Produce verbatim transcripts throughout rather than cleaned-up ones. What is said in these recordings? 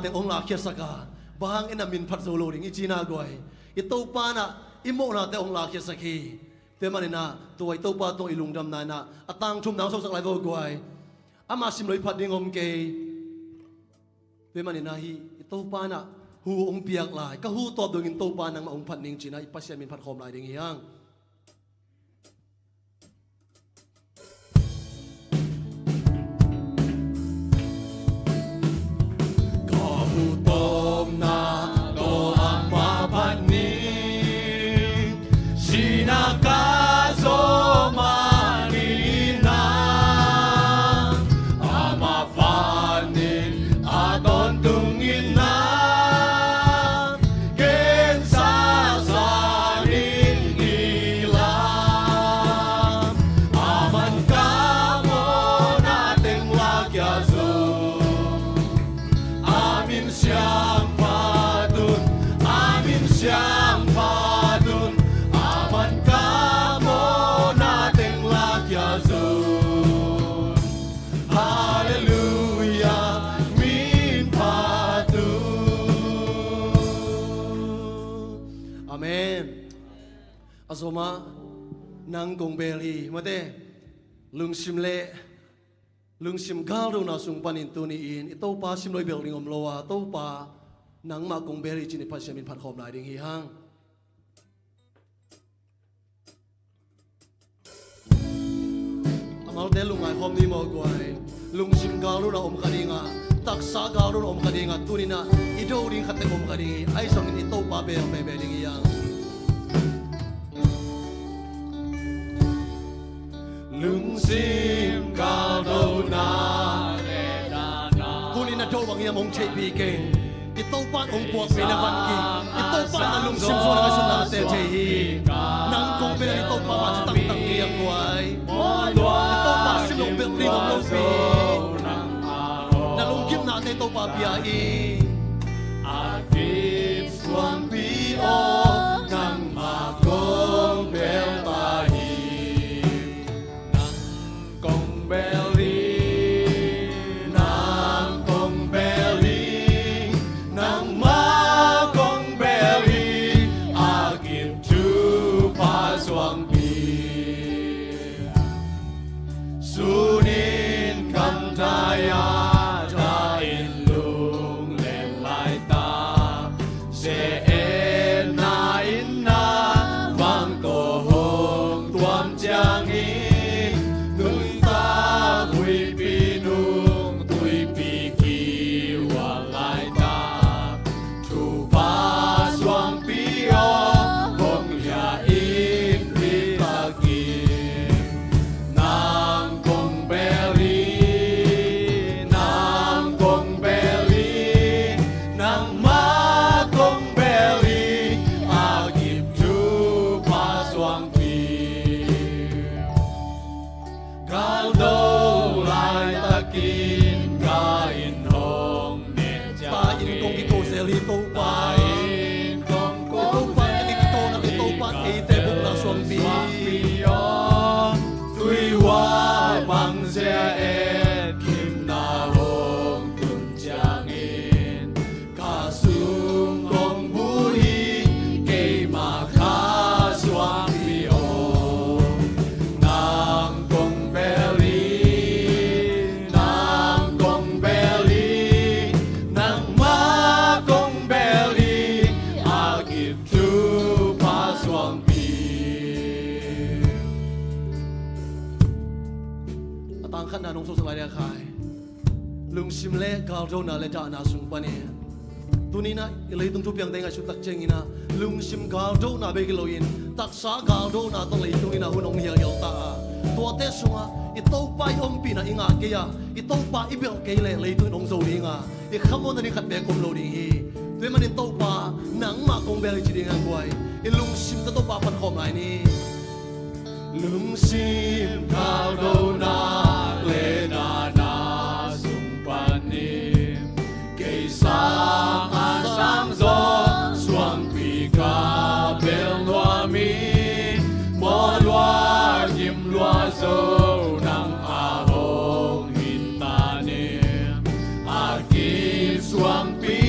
teng hong lakkhiatsak a, bang hang in a min phat zo lo ding i cihna guai, i Topa in ah i mawhnate hong lakkhiatsak hi. Tua manin ah tua i Topa tawh i lungdamna in ah a tangthum nang sawksak lai vo guai. Ama sim lo i phat ding om kei. Tua manin ah hih i Topa in ah hu hong piak lai, ka hu tawp dongin Topa nangmah hong phat ning ci-in ah i Pasian min phat khawm lai ding hi hang. Ka hu tawpna tawh amah phat ning, sihna ka zawh manin ah, amah phat ning, a tawntung in ah gensa sa ding hi la, aman ka mawhna teng lakhia zo. A min siangtho phat un, a min siangtho phat un, aman ka mawhna teng lakhia zo. Halleluiah, min phat un. Amen. A zom ah, nang kong bel hi, mate. Lungsim le lungsim galdona sung panin tuni-in i Topa sim lo i belh ding om lo a, Topa nangmah kong bel hi ci-in i Pasian min phat khawm lai ding hi hang. A malte lungngai khawm ni maw guai. Lungsim galdona om kha ding a, taksa galdona om kha ding a, tuni-in ah i do ding khat teng om kha ding hi. Ahi zongin i Topa bel veve ding hi hang. Lungsim galdona le dahna. Tuni-in a do bang hiam hong theihpih kei. I Topa in hong puakpih na van kik. I Topa in na lungsim zuan a ngaihsutna teel thei hi. Nang kong bel hi, Topa mah ci taktak ni a guai. I Topa sim lo belh ding om lo pi. Na lunggimnate Topa pia hi. A kisuangpi aw, nangmah kong bel ta hi. Nang kong bel hi, nang kong bel hi, nangmah kong bel hi, a gim thupha suangpi. Sun in kamthai a, ta in lunglen laitak, se-etna in na vang tawh hong tuam ciangin, nuntak huihpi nung tuipi kihual laitak, thupha suangpi aw, hong lia in pi takin. Nang kong bel hi, nang kong bel hi, nangmah kong bel hi, a gim thupha suangpi. Galdo laitakin ka inn hong Pa in kong kiko zel hi Topa. Topa in kong kiko na hi Topa in eite bukna suangpi. Tui hua bang zia et gimna hong tun ciangin ka sung kong bu hi keima kha suangpi aw. Nang kong bel hi, nang kong bel hi, nangmah kong bel hi, a gim thupha suangpi. A tang khatna nong sawksak lai dia khai. Lungsim le galdona le dahna sung panin. Tuni-in ah i leitung thupiangte ngaihsut tak ciangin ah lungsim galdona bek hi loin taksa galdona tawh leitung in ah hun hong hialhial ta a, tuate sungah i Topa i ompihna i ngah kei a, i Topa i belh kei leh leitung in hong zo ding a, i khamuanna ding khat beek om lo ding hi. Tua ahih manin Topa nangmah kong bel hi ci ding a guai. I lungsimte Topa phat khawm lai ni. Lungsim galdona le dahna sung panin kei sang a sang zaw suangpi ka bel nuam hi. Mawh lua gim lua zo nang a hong hi ta ni. A gim suangpi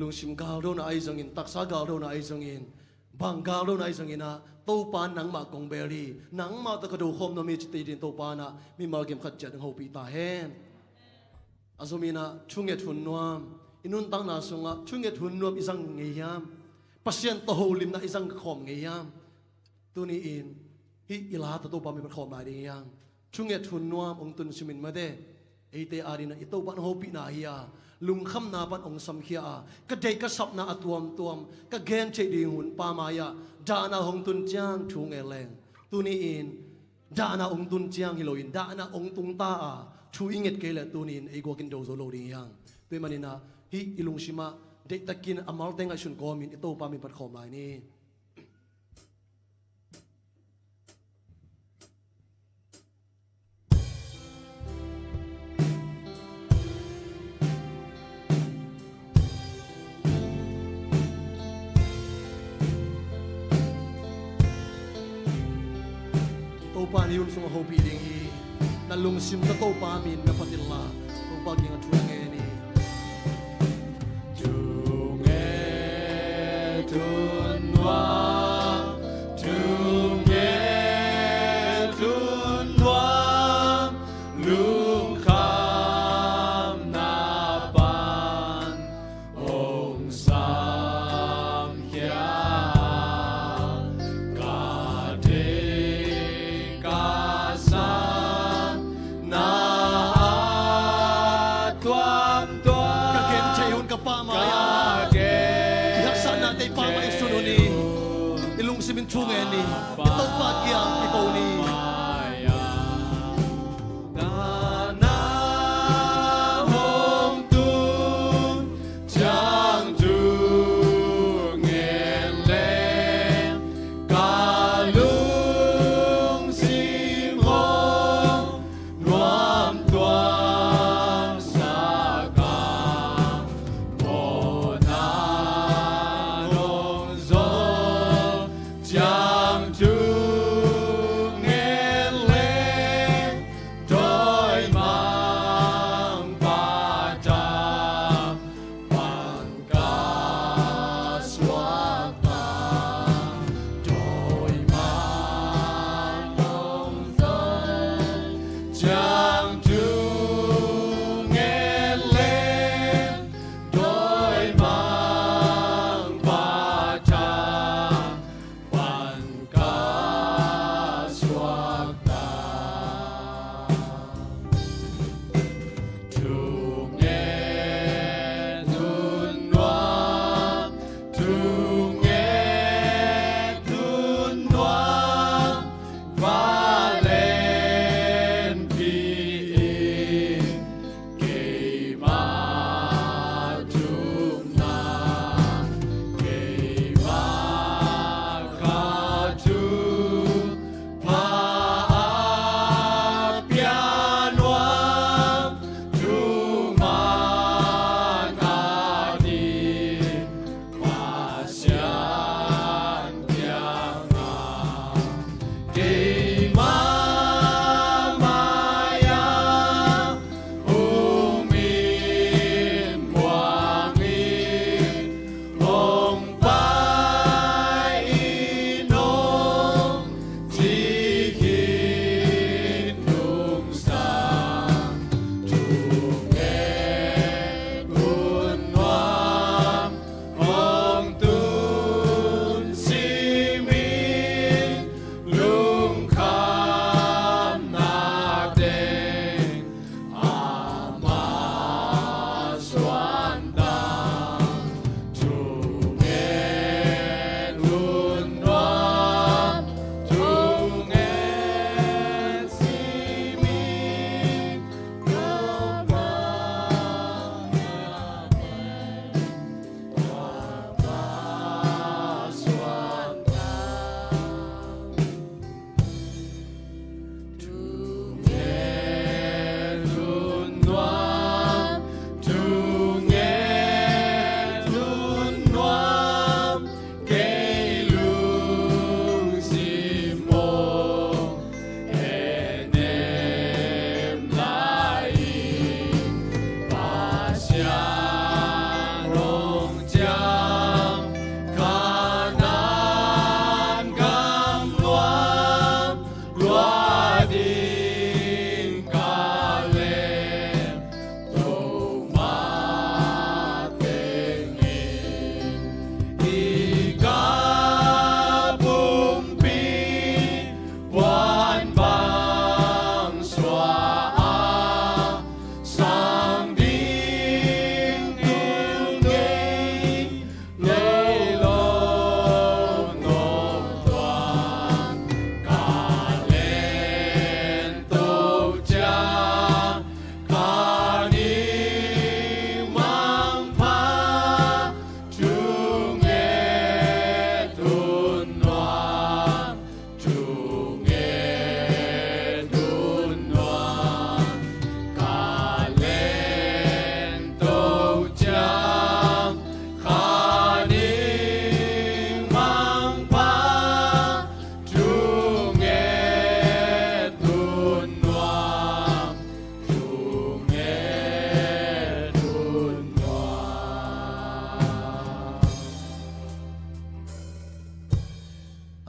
Lungsim galdona ahi zongin, taksa galdona ahi zongin, bang galdona ahi zongin ah, Topa nangmah kong bel hi, nangmah tawh ka do khawm nuam hi ci tei dingin Topa in ah mimal kim khat ciat hong hopih ta hen. A zom in ah thunget hun nuam, i nuntakna sungah thunget hun nuam i zang ngei hiam? Pasian tawh holimna i zang khawm ngei hiam? Tuni-in hih i la tawh Topa min phat khawm lai ding hi hang. Thunget hun nuam hong tun simin mate, eite adingin i Topa in hong hopihna hi a, lungkhamna pan hong samkhia a, ka deih ka sapna a tuamtuam ka gen theih ding hun Pa mai-ah dahna hong tun ciang thu ngen leng, tuni-in dahna hong tun ciang hi loin dahna hong tung ta a, thu i nget kei leh tuni-in ei guakin do zo lo ding hi hang. Tua ahih manin ah hih i lungsimah deihtakin a malte ngaihsun kawmin i Topa min phat khawm lai ni. Topa in hun sungah hopih ding hi. Na lungsim tawh Topa min na phat inla, Topa kiangah thu na ngen hi. Thu ngen, thu nuam, thu ngen, thu nuam, lungkhamna pan hong samkhia, ka deih ka sapna a tuamtuam. Ka gen theih hun ka Pa mai-ah, ka gen i haksatnate Pa mai-ah i sun hun hi. I lungsimin thu ngen ni. I Topa kiang i ko ni. Dahna hong tun ciang thu ngen leng, ka lungsim hong nuamtuam sak a, mawhna hong zawn ciang thu ngen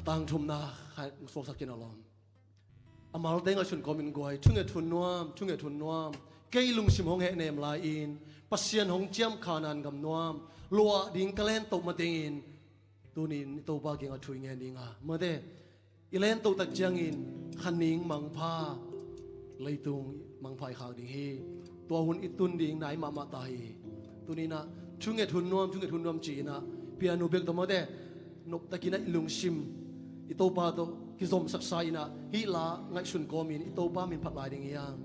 Tangthumna kha suaksak khin a lawm. A malte ngaihsun kawmin guai, thunget hun nuam, thunget hun nuam. Kei lungsim hong hehnem lai-in Pasian hong ciam Khanaan gam nuam luah ding ka len toh matengin tuni-in i Topa kiangah thu i ngen ding a, mate, i len toh tak ciangin khaning mangpha leitung mangpha i khak ding hi. Tua hun i tun ding nai mahmah ta hi. Tuni-in ah thunget hun nuam, thunget hun nuam ci-in ah piano bek tawh mate, noptakin ah i lungsim i Topa tawh kizomsaksa in ah hih la ngaihsun kawmin i Topa min phat lai ding hi hang.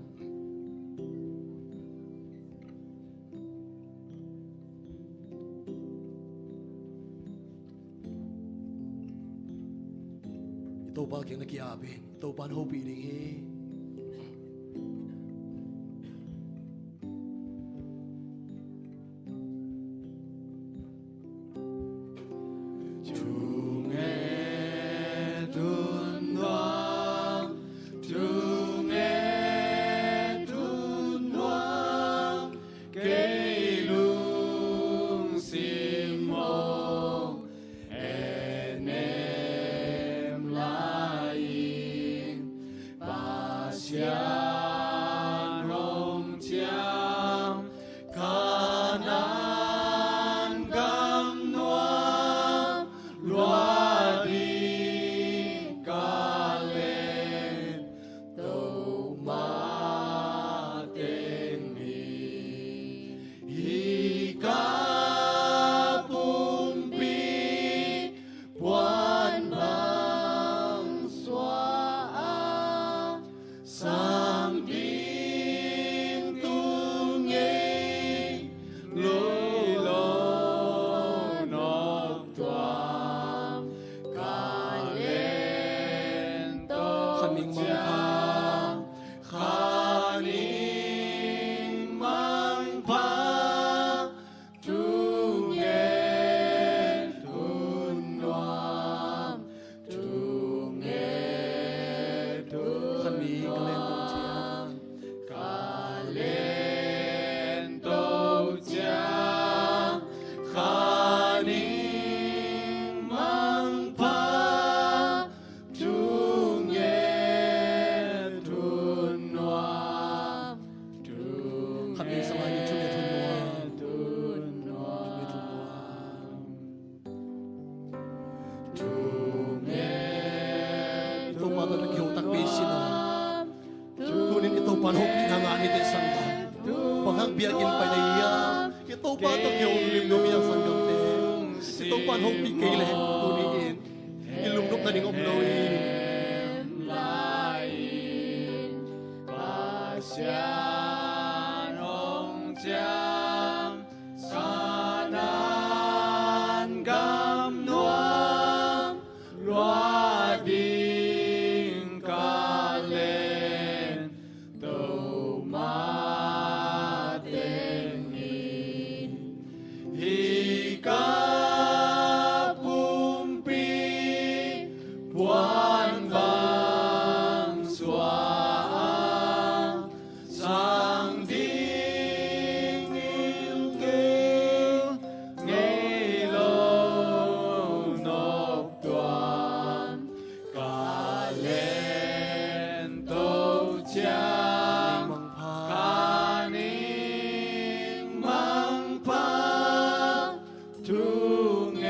I Topa kiang na ki-ap in, i Topa in hopih ding hi. Thunget hun nuam, thunget hun nuam, kei lungsim hong hehnem lai-in Pasian hong ciam Khanaan gam nuam luah ding ka len toh matengin, hih ka pumpi puan bang suah a, sang ding tung ngei lo, lo nop tuam, ka len toh khaning mangpha, khaning mangpha. Thunget hun nuam, thunget hun nuam, khaning ka len toh ciang, ka len toh ciang, khaning mangpha. Thunget hun nuam, thunget hun nuam, khaning sang lai ni, thunget hun nuam, thunget hun nuam, thunget hun nuam. Thunget hun nuam. Topa tawh na kihong takpi sin aw. Tuni-in i Topa in hopihna ngah ni teh sanggam. Bang hang biakinn pai na hiam, i Topa tawh kihong limlim hiam sanggamte. I Topa in hopih kei leh tuni-in i lungnopna ding om lo hi. Pasian hong ciam Khanaan gam nuam luah ding ka len toh matengin, hih ka pumpi puan bang suah a, sang dingin kei ngei lo nop tuam, ka len toh ciang, khaning mangpha. Thunget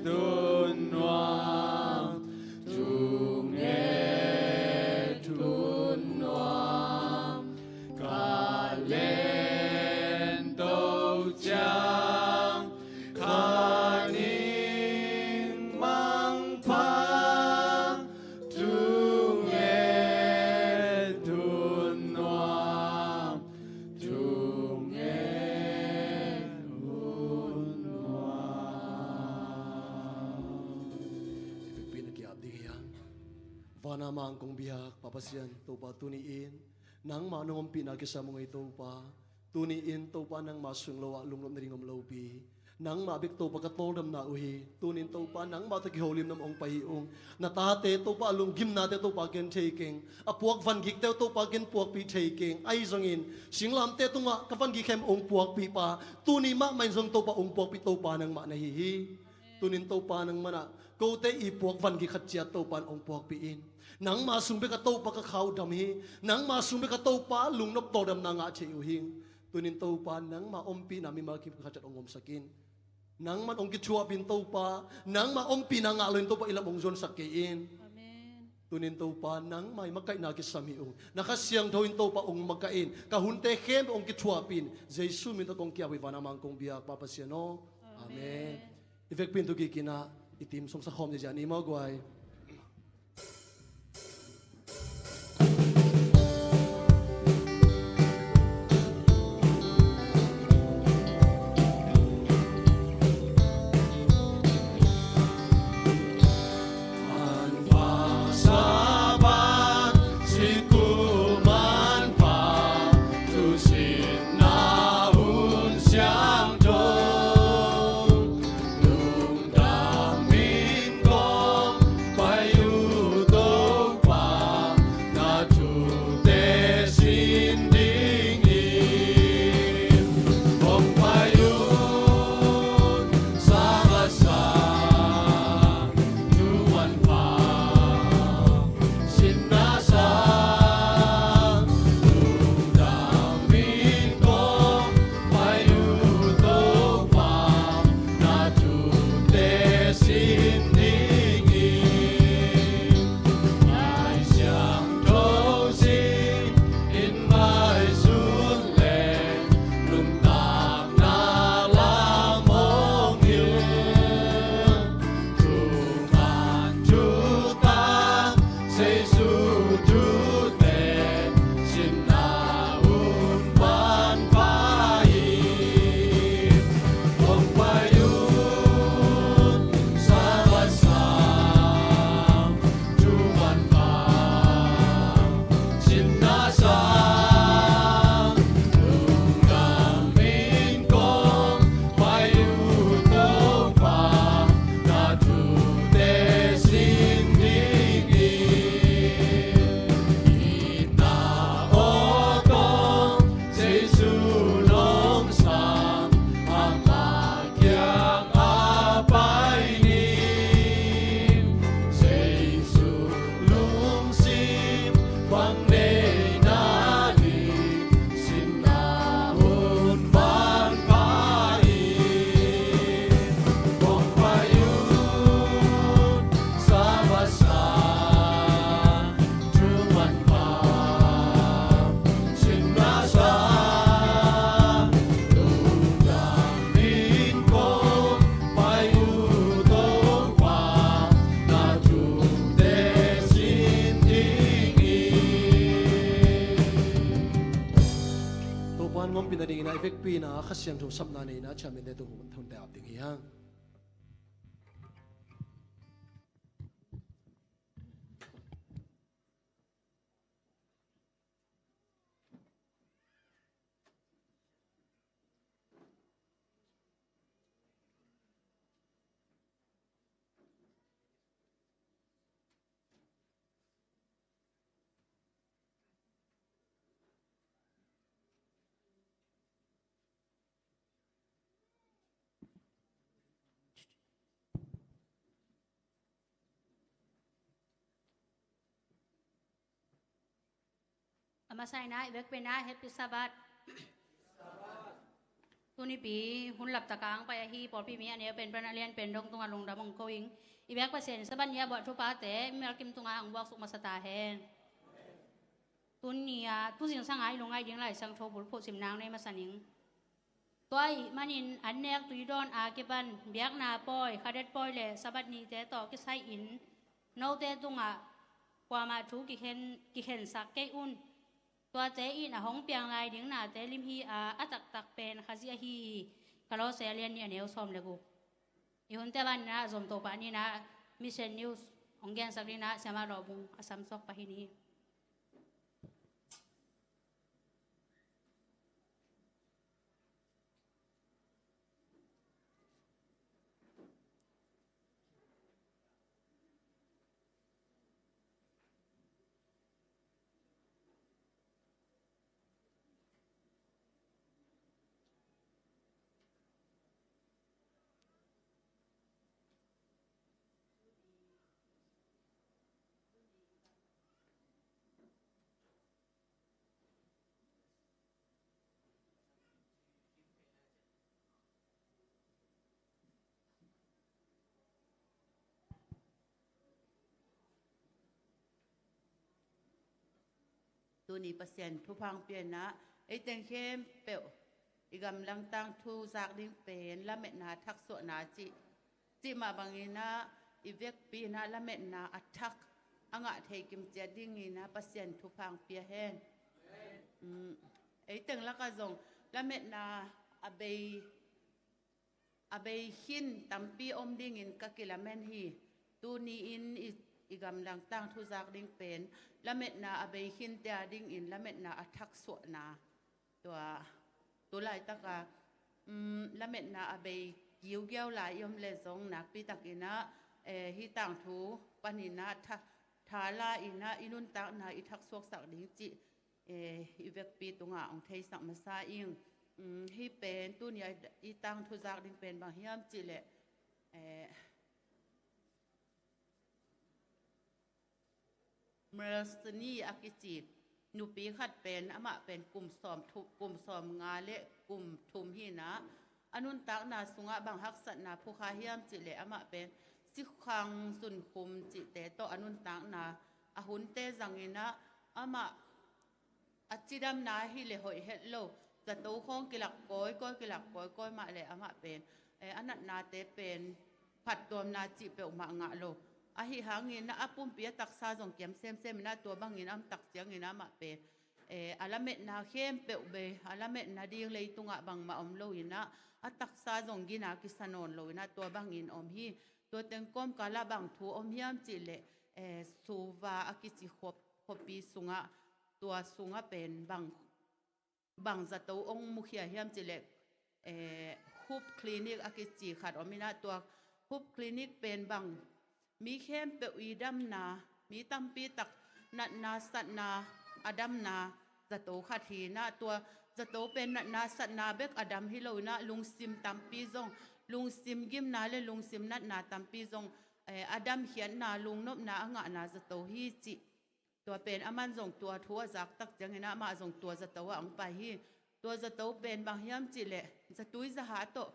hun nuam, thunget hun nuam, ka len toh ciang, khaning mangpha. Thunget hun nuam, thunget hun nuam. Vekpi-in a ki-ap ding hi hang. Van a mang kong biak Pa Pasian, Topa tuni-in nangmah nong ompihna kisam ung ei Topa. Tuni-in Topa nangmah sung lo ah lungnopna ding om lopi. Nangmah bek Topa ka tawldamna uh hi. Tuni-in Topa nangmah tawh kiholimna om ong pai hi ung. Na tate Topa a lunggimnate Topa ken thei keng. A puak vangikte Topa ken puakpih thei keng. Ahi zongin singlamte tungah ka vangik hem ong puakpih pa, tuni mahmah in zong Topa ong puakpih Topa nangmah na hi hi. Tunin Topa nangmah in ah kote i puak van gik khat ciat Topa in hong puakpih in. Nangma sung bek a Topa ka kha uh dam hi. Nangma sung bek a Topa lungnop tawldamna ngah thei uh hi. Tunin Topa nangma ompihna mimal kim khat ciat hong omsak in. Nangman hong kithuahpih in Topa, nangma ompihna ngah loin Topa i lam hong zuansak kei in. Amen. Tunin Topa nangmah i makaihna kisam hi ung. Na Kha Siangtho in Topa hong makaih in, ka hunte khempeuh hong kithuahpih in. Jesu min tawh kong ki-ap uh hi, van a mang kong biak Pa Pasian aw. Amen. Amen. I vekpi in tu kik in ah i team song sa khawm dih zian i maw guai. Lungdam in kong pai uh Topa, na thute sin ding hi. Kong pai uh Sabbath sang, thu manpha sin na sang, lungdam in kong pai uh Topa, na thute sin ding hi. Lai Siangtho sin in ngaihsun leh, nuntakna lam hong hilh. Thuman thutang Jesu thute, sinna hun manpha hi. Hong pai un Sabbath sang, thu manpha sin na sang, lungdam in kong pai uh Topa, na thute sin ding hi. Itna aw kong Jesu nong sam, ama kiang a pai ni. Jesu lungsim bang nei na ding, sinna hun manpha hi. Kong pai un Sabbath sang, thu manpha sin na sang, lungdam in kong pai uh Topa, na thute sin ding hi. Topa in hong ompih nadingin ah i vekpi in ah Kha Siangtho sapna nei in ah, chairman te tung hun, hun te ap ding hi hang. A masa in ah i vekpi in ah Happy Sabbath. Tuni pi hun laptak a hong pai ahi pawlpi mi a neu pen pan a lian pen dong tungah lungdam hong ko ing. I biak Pasian in Sabbath ni a buah thuphate mimal kim tungah hong buaksuk masa ta hen. Tuni a tu zingsang a i lungngaih ding Lai Siangtho bulphuh simna hong nei masa ning. Tua ahih manin an nek tui dawn a kipan biakna pawi, Khadet pawi le Sabbath nite tawh kisai-in note tungah kuamah thu kikhen, kikhensak kei un. Tuate in a hong piang lai ding nate lim hi a, a taktak pen Khazih ahi hi. Kolose a lian nih a neu sawm le guk. I hunte ban in ah zom to pah ni in ah, Mission News hong gensak ding in ah Siamah Lawbung a samsuak pah hi ni. Tuni Pasian thupha hong pia in ah, ei teng khempeuh i gamdang tangthu zak ding pen lametna thaksuahna cih, cih mah bangin ah, i vekpi in ah lametna a thak a ngah thei kim ciat dingin ah Pasian thupha hong pia hen. Um, ei teng lakah zong lametna a bei a bei khin tampi om dingin ka kilamen hi. Tuni-in i, i gamdang tangthu zak ding pen lametna a bei khinte a dingin lametna a thaksuahna. Tua, tu laitaka, um, lametna a bei giugiau lai i om leh zong nakpi takin ah, eh, hih tangthu panin ah tha, tha la-in ah i nuntakna i thaksuaksak ding cih, eh, i vekpi tungah hong theisak masa ing. Um, hih pen tuni-a i tangthu zak ding pen bang hiam cih leh, eh, Mercy a kici nupi khat pen, amah pen kum sawm thu, kum sawm nga le kum thum hi in ah, a nuntakna sungah bang haksatna phukha hiam cih leh amah pen sikhang zunkhum cihte tawh a nuntakna a hunte zangin ah, amah a cidamna hi leh hoih het lo. Zato khawng kilak kawikawi, kilak kawikawi mah leh amah pen, eh, a natnate pen phattuamna cih peuhmah ngah lo. Ahi hangin ah a pumpi a taksa zong kiam semsem in ah, tua bangin a om tak ciangin ah amah pen, eh, a lametna khempeuh bei, a lametna ding leitungah bangmah om lo in ah, a taksa zong gina kisa nawn lo in ah, tua bangin om hi. Tua teng kawmkal ah bang thu om hiam cih leh, eh, Suva a kici khuap, khuapi sungah, tua sungah pen bang, bang zato hong mukhia hiam cih leh, eh, Hope Clinic a kici khat om in ah, tua Hope Clinic pen bang mi khempeuh i damna, mi tampi tak natna satna a damna zato khat hi in ah, tua zato pen natna satna bek a dam hi lo in ah, lungsim tampi zong, lungsim gimna le lungsim natna tampi zong, eh, a damkhiatna, lungnopna a ngahna zato hi cih. Tua pen aman zong tua thu a zak tak ciangin ah amah zong tua zato ah hong pai hi. Tua zato pen bang hiam cih leh zatui zaha tawh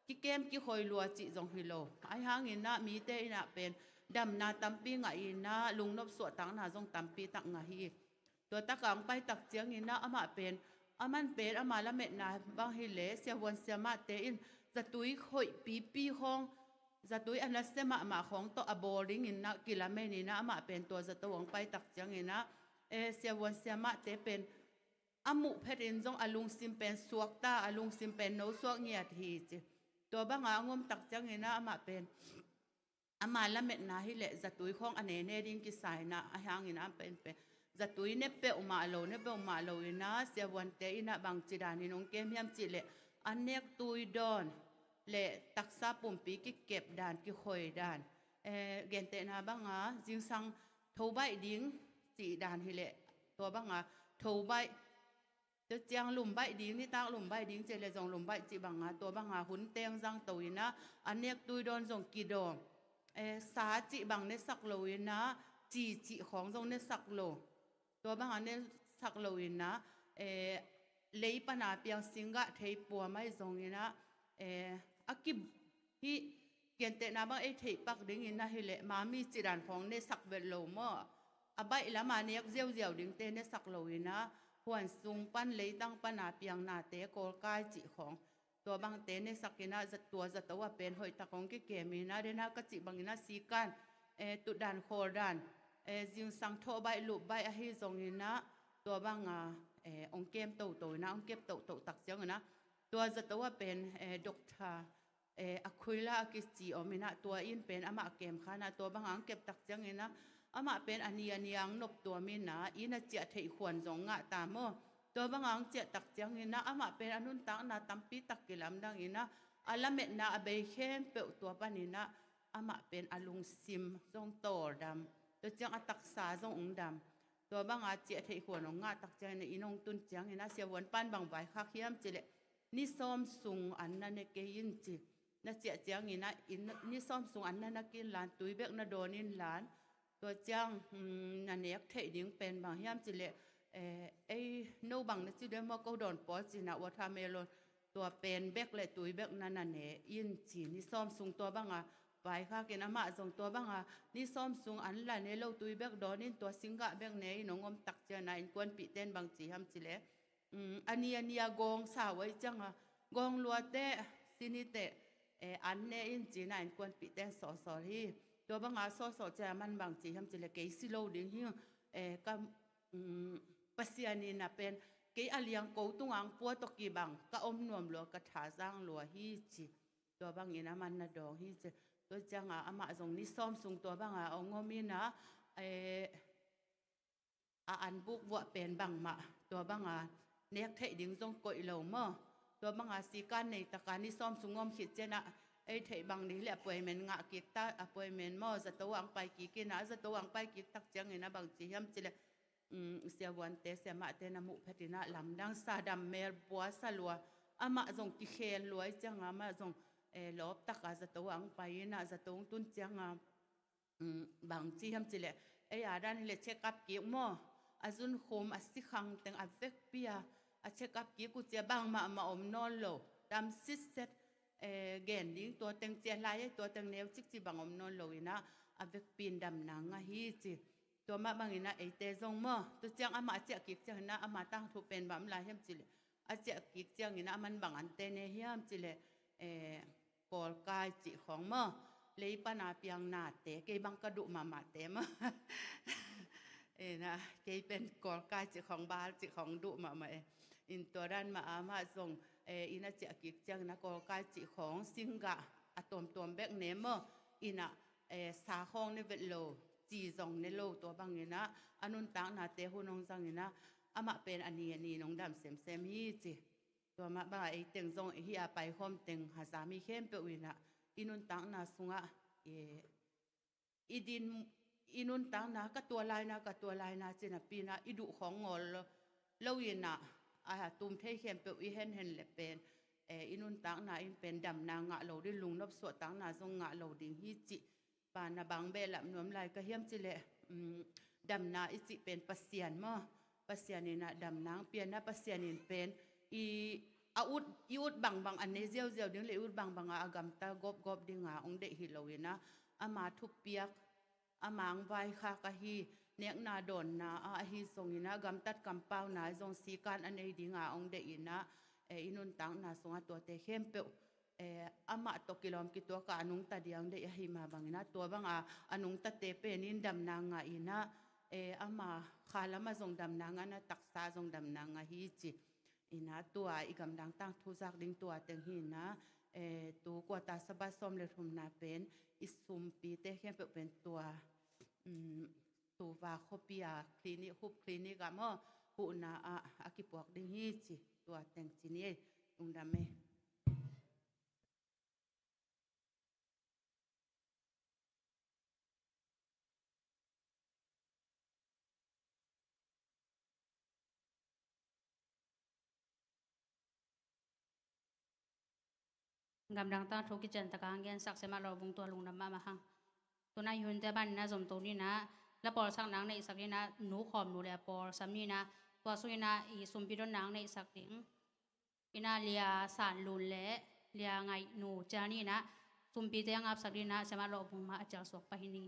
kikem kikhoi lua cih zong hi lo. Ahi hangin ah mite in ah pen damna tampi ngah in ah, lungnop suahtakna zong tampi tak ngah hi. Tua takah hong pai tak ciangin ah amah pen, aman pen ama lametna bang hi leh siavuan siamahte in zatui hoih pipi khawng, zatui a nasia mahmah khawng tawh a bawl dingin ah kilamen in ah, amah pen tua zato hong pai tak ciangin ah, eh, siavuan siamahte pen a muh phetin zong a lungsim pen suakta, a lungsim pen nosuak ngiat hi ci. Tua banga hong om tak ciangin ah amah pen ama lametna hi leh zatui khawng a nene ding kisa in ah, ahi hangin ah pen pen zatui ne peuhmah lo, ne peuhmah lo in ah, siavuante in ah bangci danin hong kem hiam cih leh, a nek tui dawn le taksa pumpi kikep dan, kikhoi dan, eh, gentehna banga zingsang tho baih ding cih dan hi leh, tua banga tho baih, tua ciang lum baih ding, nitak lum baih ding cih leh zong lum baih cih banga, tua banga hun teng zangto in ah, a nek tui dawn zong kidawm, eh, sa cih bang nesak lo in ah, ci cih khawng zong nesak lo. Tua banga nesak lo in ah, eh, lei pana piang singgah thei puam ahi zongin ah, eh, a ki, hih gentehna bang ei theih pak dingin ah hi leh, mami cih dan khawng nesak vet lo maw. A baih lama nek ziauziau dingte nesak lo in ah, huan sung pan leitang pana piangnate kawlkai cih khawng, tua bangte nesak in ah, za, tua zato ah pen hoih tak hong kikem in ah, den ah ka cih bangin ah sikan, eh, tutdan khawldan, eh, zingsang thawh baih lup baih ahi zongin ah, tua banga, eh, hong kem toto in ah, hong kep toto tak ciangin ah, tua zato ah pen, eh, Doctor, eh, Aquila a kici om in ah, tua in pen amah kem kha in ah, tua banga hong kep tak ciangin ah, amah pen a ni a ni a hong nop tuam in ah, inn a ciah theih khuan zong ngah ta maw. Tua banga hong ciah tak ciangin ah, amah pen a nuntakna tampi tak kilamdang in ah, a lametna a bei khempeuh tua panin ah, amah pen a lungsim zong tawldam, tua ciang a taksa zong hong dam. Tua banga ciah theih khuan hong ngah tak ciangin ah, inn hong tun ciangin ah, siavuan pan bang vaikhak hiam cih leh, ni sawm sung an na ne kei in ci. Na ciah ciangin ah, inn, ni sawm sung an na na kei inla, tui bek na dawn inla, tua ciang, um, na nek theih ding pen bang hiam cih leh, eh, ei no bang na ci diam maw, ko dawn pawl ci in ah, watermelon, tua pen bek le tui bek na na ne in ci. Ni sawm sung tua banga vaikhakin amah zong tua banga ni sawm sung an la ne lo tui bek dawnin tua singgah bek ne in hong om tak ciangin a innkuanpihte in bang ci hiam cih leh, um, a ni a ni a gawng sa uh ahih cianga gawng luate, sinite, eh, an ne in ci-in a innkuanpihte in sawlsawl hi. Tua banga sawlsawl ciang aman bang ci hiam cih leh kei si lo ding hi, eh, ka, um, Pasian in a pen kei a liang ko tungah hong pua tawh kibang ka om nuam lua, ka tha zang lua hi ci. Tua bangin aman na dawng hi ci. Tua cianga amah zong ni sawm sung tua banga hong om in a, eh, a an buk vuah pen bangmah tua banga nek theih ding zong koih lo maw. Tua banga sikan nei taka ni sawm sung om khit ciangin a, ei theih bang ding leh appointment ngah kik ta, appointment maw, zato ah hong pai kik in a, zato ah hong pai kik tak ciangin a bang ci hiam cih leh, um, siavuante siamahte na muh phet in a lamdang sa, dam mel bua sa lua, amah zong kikhel lua ahih cianga amah zong, eh, lawp taka zato ah hong pai in a, zato hong tun cianga, um, bang ci hiam cih leh, ei a dan hi leh check up kik maw, a zunkhum a sikhang teng a vekpi a, a check up kik uh ci a bangmah mah om nawn lo, dam sitset, eh, gen ding tua teng ci a lai ei, tua teng neu cik ci bang om nawn lo in a, a vekpi in damna ngah hi ci. Tua mah bangin a eite zong maw, tua ciang amah a ciah kik ciangin a ama tangthu pen bang om lai hiam cih leh, a ciah kik ciangin a aman bang ante ne hiam cih leh, eh, kawlkai cih khawng maw, lei pana piang nate, kei bang ka duh mahmahte maw. Eh, na, kei pen kawlkai cih khawng, bal cih khawng duh mahmah e. In tua dan mah amah zong, eh, inn a ciah kik ciangin a kawlkai cih khawng singgah a tuamtuam bek ne maw, in a, eh, sa khawng ne vet lo, ci zong ne lo, tua bangin a, a nuntaknate hun hong zangin a, amah pen a ni a ni in hong dam semsem hi ci. Tua mah banga ei teng zong hih a paikhawm teng Hazar mi khempeuh in a, i nuntakna sungah, eh, i din, i nuntakna ka tua lai na, ka tua lai na ci napi in a, i duh khawng ngawl lo, lo in a, a tum thei khempeuh i henhen leh pen, eh, i nuntakna in pen damna ngah lo ding, lungnop suahtakna zong ngah lo ding hi cih. Bang na bang behlap nuam lai ka hiam cih leh, um, damna i cih pen Pasian maw, Pasian in a damna hong pia in a, Pasian in pen i, a ut, i ut bangbang a nei ziauziau ding leh i ut bangbang a, a gamta gawpgawp dinga hong deih hi lo in a, ama thupiak, ama hong vaikhak ahi, nekna dawnna ah ahi zongin a, gamtat kampauna zong sikan a nei dinga hong deih in a, eh, i nuntakna sungah tuate khempeuh, eh, amah tawh kilawm kituak a, a nungta ding hong deih ahih mah bangin a, tua banga a nungtate pen in damna ngah in a, eh, ama kha lamah zong damna ngah in a, taksa zong damna ngah hi ci. In a, tua i gamdang tangthu zak ding tua teng hi in a, eh, tu quarter Sabbath sawm le thumna pen i sumpite khempeuh pen tua, um, Suva khuapi a clinic, Hope Clinic ah maw, huhna ah a kipuak ding hi ci, tua teng ci ni ei. Lungdam ei. Gamdang tangthu kician taka hong gensak Siamah Lawbung tua lungdam mahmah hang. Tuna i hunte ban in a zom to ni in a, la pawlsak nang neihsak in a, nu khawm nu le a pawl sam ni in a, tua sung in a i sumpi don nang neihsak ding in a, Lia San Lun le Lia Ngaih Nu cial ni in a, sumpite a ngapsak ding in a Siamah Lawbung mah a cial suak pah hi ni.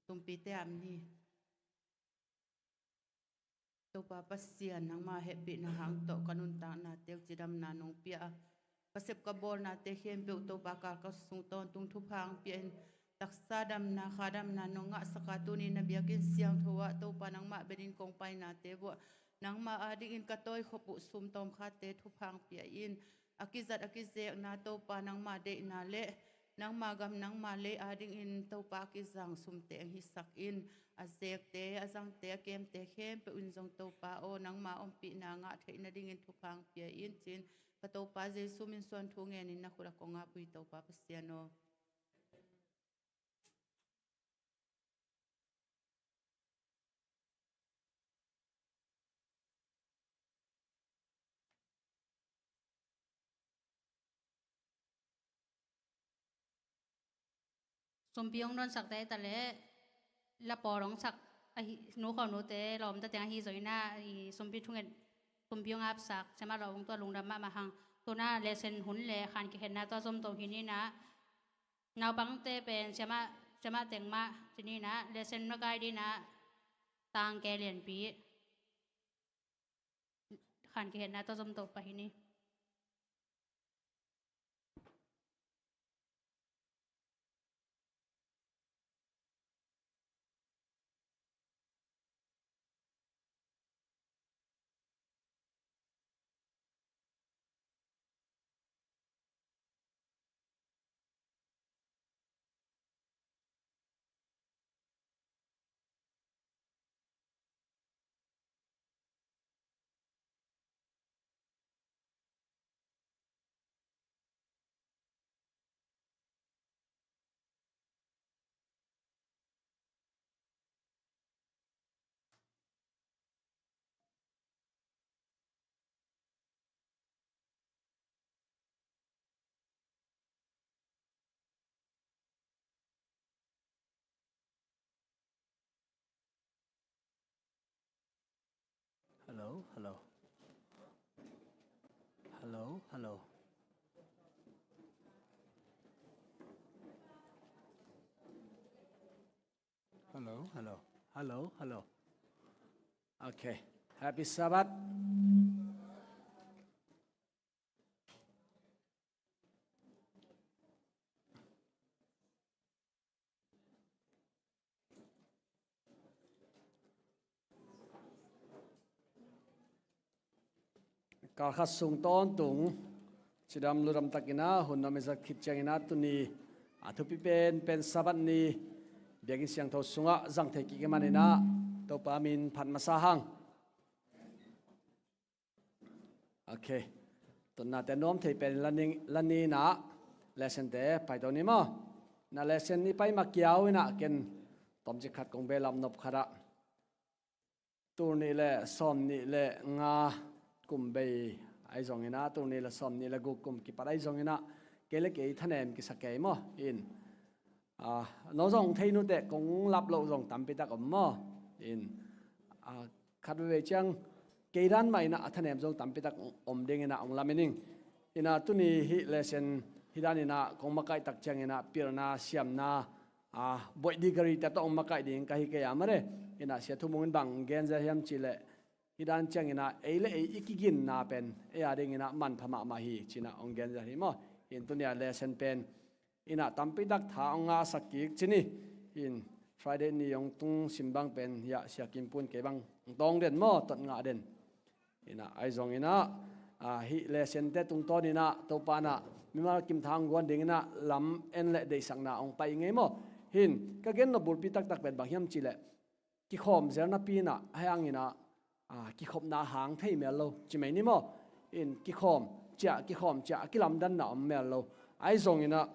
Sumpite a om ni. Topa Pasian, nangma hehpihna hang tawh ka nuntaknate uh cidamna nong pia a, ka sep ka bawlnate khempeuh Topa kal ka sung tawntung thupha hong pia in, taksa damna, kha damna nong ngahsak a, tuni na biakinn siangtho ah Topa nangmah benin kong painate uh ah, nangma adingin ka tawikhop uh sum tawmkhatte thupha hong pia in, a kizat a kizekna Topa nangma deihna le nangma gam nangma lei adingin Topa a kizang sumte hong hisak in, a zekte, a zangte, a kemte khempeuh in zong Topa aw, nangma ompihna ngah theih nadingin thupha hong pia in ci-in, ka Topa Jesu min suang thu ngenin na khut ah kong ap uh hi, Topa Pasian aw. Sumpi hong donsakte hi ta leh, la pawl hong sak ahi, nu khua nute lawmta teng ahi zongin ah, i sumpi thungen, sumpi hong apsak siamah lawm hong tua lungdam mahmah hang. Tu-in ah lesson hun le khan kikhenna tua zom to hi ni in ah, naupangte pen siamah, siamah teng mah ci ni in ah, lesson na guide dingin ah Tangke Lianpi khan kikhenna tua zom to pah hi ni. Hello, hello. Hello, hello. Hello, hello. Hello, hello. Okay. Happy Sabbath. Kal khat sung tawntung cidam ludam takin ah hun nuam i zat khit ciangin ah, tuni a thupi penpen Sabbath ni biakinn siangtho sungah zang thei kik i hih manin ah Topa min phat masa hang. Ok. Tawpnate nuam thei pen la ni, la ni in ah lesson-te pai to ni maw. Na lesson i pai ma kiau in ah ken tawmcik khat kong behlap nop khat ah, tul nih le sawm nih le nga kum bei ahi zongin ah, tul nih le sawm nih le guk kum kipat ahi zongin ah, kei le kei thanem kisa kei maw. In, ah, no zong thei nuteh kong lap loh zong tampi tak om maw. In, ah, khat veivei ciang kei dan mah in ah a thanem zong tampi tak om dingin ah hong lamen ing. In ah tuni hih lesson hih dan in ah kong makaih tak ciangin ah pilna siamna, ah, boih degree-te tawh hong makaih ding ka hi kei a mare. In ah Sia Thu Mung in bang gen zel hiam cih leh, hih dan ciangin ah ei le ei i kiginna pen ei a dingin ah manpha mahmah hi ci-in ah hong gen zel hi maw. In tuni a lesson pen in ah tampi tak tha hong ngahsak kik ci ni. In Friday ni hong tung sim bang pen hiah Sia Kim Pun kei bang hong tawng den maw, tot ngah den. In ah ahi zongin ah, ah, hih lesson-te tungtawnin ah Topa in ah mimal kim tha hong guan dingin ah lam en le deihsakna hong pai ngei maw. Hin ka gen nop bulpi taktak pen bang hiam cih leh, kikhawm zel napi in ah, ahi hangin ah, ah, kikhopna hang thei mel lo ci mai ni maw. In kikhawm ciah, kikhawm ciah a kilamdanna om mel lo. Ahi zongin ah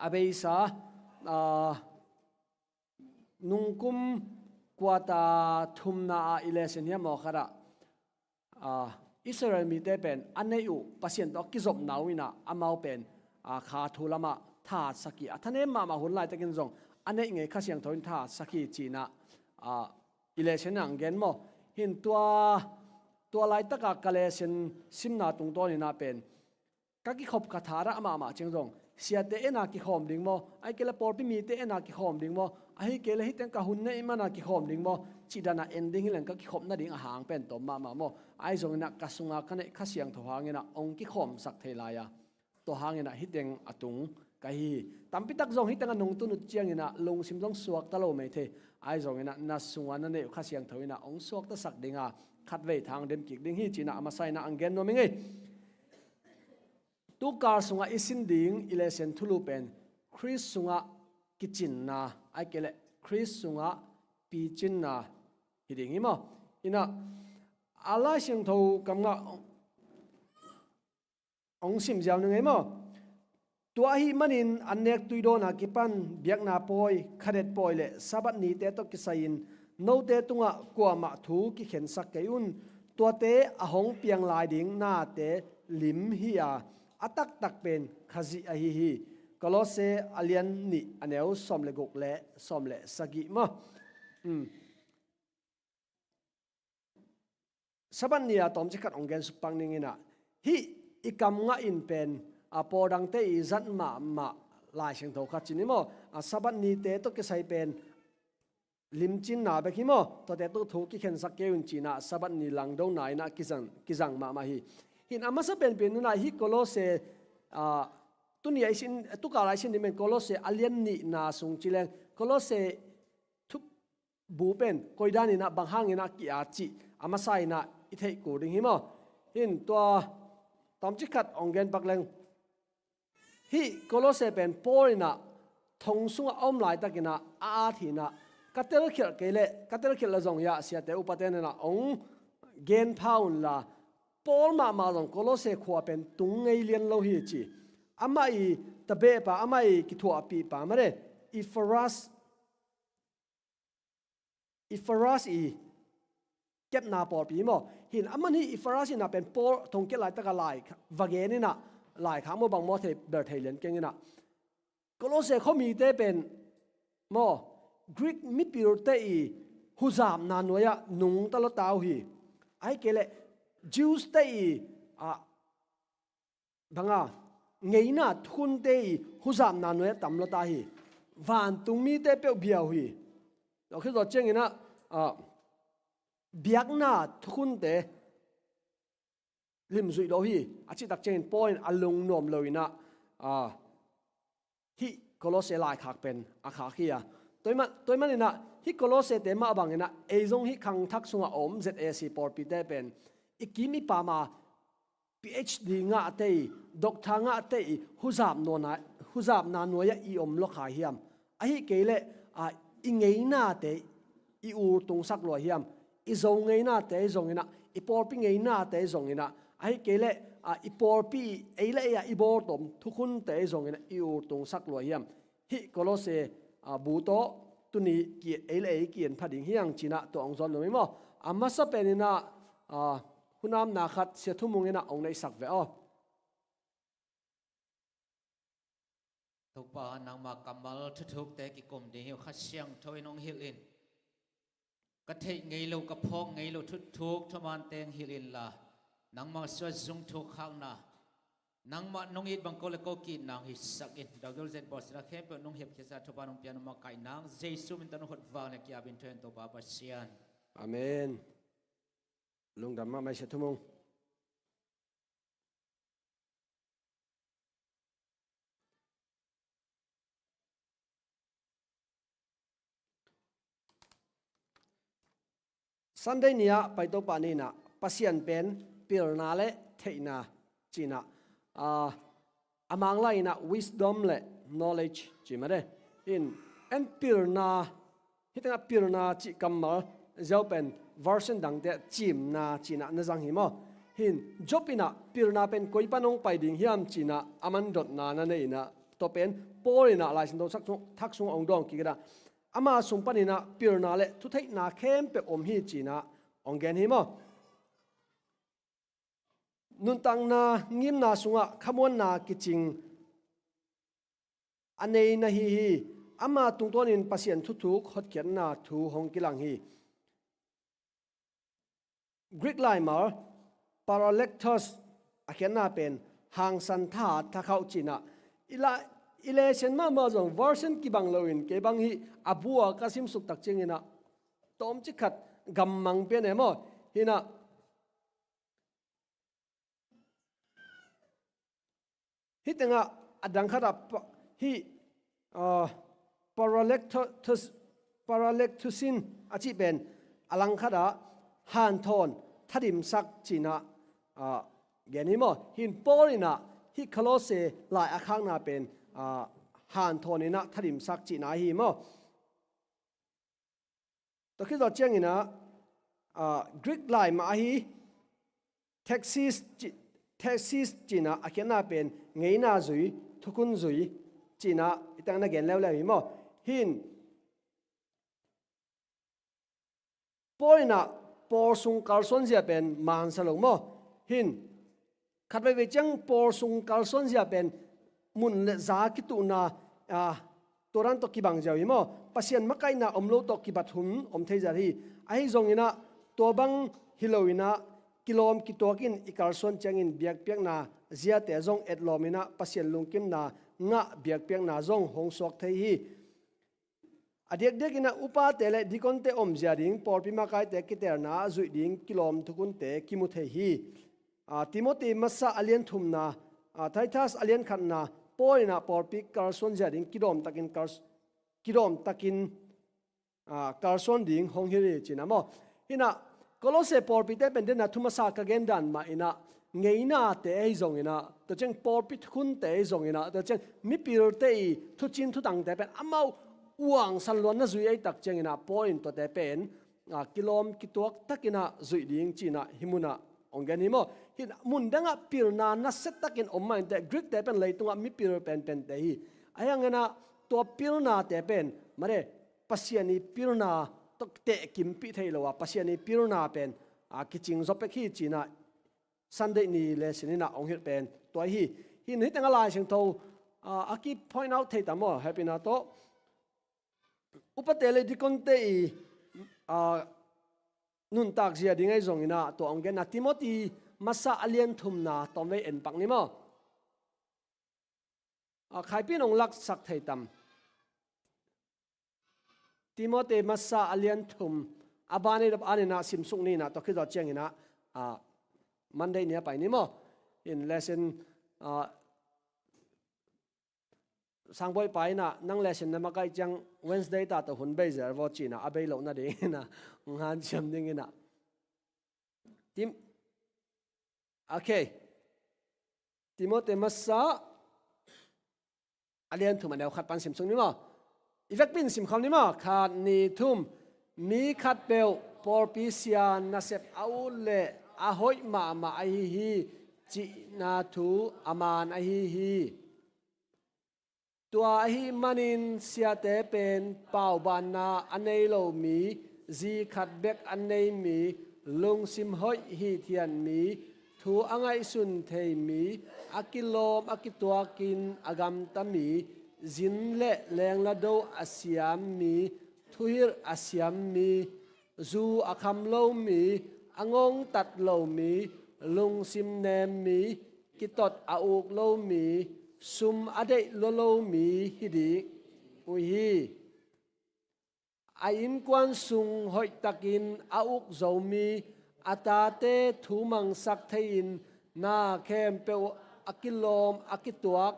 a beisa, ah, nungkum quarter thumna ah i lesson hiam aw khat ah, ah, Israel mite pen a neih uh Pasian tawh a kizopna uh in ah amau pen, ah, kha thu lamah thahatsak hi, a thanem mahmah hun laitakin zong a neih ngei Kha Siangtho in thahatsak hi ci-in ah, ah, i lesson in ah hong gen maw. Hin tua, tua laitaka ka lesson simna tungtawnin ah pen ka kikhop ka thadah mahmah ciang zong, siate en a kikhawm ding maw, ahih kei leh pawlpi mite en a kikhawm ding maw, Ahi kei leh hih teng ka hun neih mana kikhawm ding maw, cih dan a en ding hi leng ka kikhop nading a hang pen tawm mahmah maw. Ahi zongin ah ka sunga ka neih Kha Siangtho hangin ah hong kikhawmsak thei lai a, tua hangin ah hih teng a tung ka hi hi. Tampi tak zong hih teng a nungtun uh ciangin ah lungsim zong suakta lo mai thei. Ahi zongin ah na sunga na neih uh Kha Siangtho in ah hong suaktasak ding a, khatvei thang dem kik ding hi ci-in ah a masa in ah hong gen nuam ing ei. Tu kal sungah i sin ding i lesson thulu pen Khrist sungah kicinna, ahih kei leh Khrist sungah picinna hi ding hi maw. In ah a Lai Siangtho kam ngah hong sim ziau ning ei maw. Tua ahih manin annek tuidawn a kipan biakna pawi, khadet pawi le Sabbath nite tawh kisai-in note tungah kuamah thu kikhensak kei un. Tuate a hong piang lai ding nate lim hi a, a taktak pen Khazih ahi hi. Kolose a lian nih a neu sawm le guk le sawm le sagih maw. Hmm. Sabbath ni a tawmcik khat hong gen suk pak ning in ah, hih i kam ngah in pen a pawl dangte i zat mahmah Lai Siangtho khat ci-in hi maw. A Sabbath nite tawh kisai pen limcinna bek hi maw. Tuate tawh thu kikhensak kei un ci-in ah Sabbath ni langdona in ah kizang, kizang mahmah hi. Hin a masa penpen in ah hih Kolose, a, tuni a i sin, tu kal a i sin ding pen Kolose a lian nihna sung ci leng Kolose thubu pen koi dan in ah bang hangin ah ki-at cih a masa in ah i theih kul ding hi maw. Hin tua tawmcik khat hong gen pak leng. Hih Kolose pen Paul in ah thong sungah a om laitakin ah a at hi in ah, ka telkhialh kei leh, ka telkhialh leh zong hi a, siate upate in ah hong gen pha un la, Paul mahmah zong Kolose khua pen tung ngei lian lo hi ci. Amah i tabehpa, amah i kithuahpihpa mah le, Epaphras, Epaphras i kepna pawlpi maw. Hin aman hih Epaphras in ah pen Paul thongkiat laitak a lai va gen in ah, laikhak maw bang maw thei, bel thei lian keng in ah, Kolose khuamite pen maw, Greek mipilte i huzapna nuai-ah nungta lua ta uh hi. Ahih kei leh Jews-te i, ah, bang a, ngeina thukhunte i huzapna nuai-ah tam lua ta hi. Vantung mite peuh bia uh hi. Tua khit zawh ciangin ah, ah, biakna thukhunte limzuih lo hi. A cih tak ciangin Paul in a lungnuam lo in ah, ah, hih Kolose laikhak pen a khak hi a. Tua ahih man, tua ahih manin ah hih Kolosete mah bangin ah ei zong hih khangthak sungah a om Z A C pawlpite pen i kim i pam a, P H D ngahte i, doctor ngahte i huzapna, huzapna nuai-ah i om lua kha hiam? Ahih kei leh, ah, i ngeinate i urtungsak lua hiam? I Zo ngeinate zongin ah, i pawlpi ngeinate zongin ah, ahih kei leh, ah, i pawlpi ei le ei ah i bawltawm thukhunte zongin ah i urtungsak lua hiam? Hih Kolose, ah, bu tawh tuni ki, ei le ei ki-en pha ding hi hang ci-in ah tua hong zawn nuam hi maw. A masa pen in ah, ah, hunamna khat Sia Thu Mung in ah hong neihsak ve aw. Topa, nangma kammal thuthukte kikum ding hi uh, Kha Siangtho in hong hilh in. Ka theih ngei lo, ka phawk ngei lo thuthuk thuman teng hilh inla, nangmah suah zung thuk khakna, nangmah nong it bang ko le ko ki-itna hong hisak in. Dawgel zet bawlsiatna khempeuh nong hepkhiatsa Topa nong pia nong makaih nang Jesu min tawh nong hot vang le ki-ap in, thu en Topa Pasian. Amen. Lungdam mahmah, Sia Thu Mung. Sunday ni-ah pai Topa ni-in ah Pasian pen pilna le theihna ci-in ah, ah, a Manglai in ah wisdom le knowledge ci mah de. In en pilna, hih tengah pilna cih kammal ziau pen version dangte ah cimna ci-in ah na zang hi maw? Hin Job in ah pilna pen koi pan hong pai ding hiam ci-in ah a man dotna na nei in ah, tua pen Paul in ah Lai Siangtho thak sung, thak sung hong dawng kik in ah, ama sung panin ah pilna le thutheihna khempeuh om hi ci-in ah hong gen hi maw? Nuntakna ngimna sungah khamuanna kicing a nei na hi hi. Ama tungtawnin Pasian thuthuk hotkhiatna thu hong kilang hi. Greek laimal paralektos a khiatna pen hangsan thahat thakhauh ci-in ah, i la, i lesson mahmah zong version kibang loin kei bang hih a bua ka simsuk tak ciangin ah tawmcik khat gammang pian e maw. Hi in ah hih tengah a dang khatah pa-, hih, ah, paralekto-, paralektusin a cih pen a lang khatah hanthawn, thadimsak ci in ah, ah, gen hi maw. Hi in Paul in ah hih Kolosse lai a khakna pen, ah, hanthawn in ah thadimsak cihna hi maw. Tua khit zawh ciangin ah, ah, Greek lai mah ahi, thexis ci-, thexis ci in ah a khiatna pen ngeina zui, thukhun zui ci in ah i tang na gen leuleu hi maw. Hi in Paul in ah pawlsung kalsuanzia pen mansa lo maw. Hi in khat veivei ciang pawlsung kalsuanzia pen mun le za kituhna, ah, tua dan tawh kibang ziau hi maw. Pasian makaihna om lo tawh kibat hun om thei zat hi. Ahi zongin ah tua bang hi loin ah kilawm kituakin i kalsuan ciangin biakpiakna ziate zong etlawmin ah Pasian lungkimna ngah biakpiakna zong hong suak thei hi. A diakdiakin ah upate le dikonte omzia ding pawlpi makaite kitelna a zuih ding kilawm thukhunte kimu thei hi. Ah, Timoti masa a lian thumna, ah, Titus a lian khatna, Paul in ah pawlpi kalsuanzia ding kidawm takin kal-, kidawm takin, ah, kalsuan ding hong hilh hi ci in ah maw. Hi in ah Kolosse pawlpite pen den a thu masa ka gen dan mah in ah ngeinate ahi zongin ah, tua ciang pawlpi thukhunte ahi zongin ah, tua ciang mipilte i thucin thutangte pen amau uangsan luanna zui ahi tak ciangin ah Paul in tuate pen, ah, kilawm kituak takin ah zuih ding ci in ah hih munah hong gen hi maw. Hi in ah mun dangah pilna nasia takin om mah inteh, Greekte pen leitungah mipil penpente hi. Ahi hangin ah tua pilnate pen mate Pasian i pilna tawh tehkimpih thei lo a, Pasian i pilna pen, ah, kicing zaw pek hi ci in ah Sunday ni lesson in ah hong hilh pen tua hi. Hi in hih tengah Lai Siangtho, ah, a ki point out thei tam maw, hehpihna tawh. Upate le dikonte i, ah, nuntak zia ding ahi zongin ah tua hong gen a, Timoti masa a lian thumna tawmvei en pak ni maw. Ah, khaipi in hong laksak thei tam. Timoti masa a lian thum, a ban ei dap an in ah simsuk ni in ah, tua khit zawh ciangin ah, ah, Monday ni a pai ni maw. Hi in lesson, ah, Sangbawipa in ah nang lesson na makaih ciang Wednesday ta tawh hun bei zel vaw ci in ah a bei loh nadingin ah hong hanciam dingin ah. Tim-, okay. Timoti masa a lian thum a neu khat pan simsuk ni maw. I vekpi in simkhawm ni maw. Khat, nih, thum. Mi khatpeuh pawlpi sia nasep a ut leh a hoih mahmah ahi hi cihna thu a man ahi hi. Tua ahih manin siate pen paubanna a nei lo mi, zi khat bek a nei mi, lungsim hoih hithiat mi, thu a ngaihsun thei mi, a kilawm a kituakin a gamta mi, zin le lengla do a siam mi, thuhilh a siam mi, zu a kham lo mi, a ngongtat lo mi, lungsim nem mi, kitot a uk lo mi, sum a deih lua lo mi hi ding uh hi. A innkuan sung hoihtakin a uk zo mi, a tate thu mangsak thei-in na khempeuh a kilawm a kituak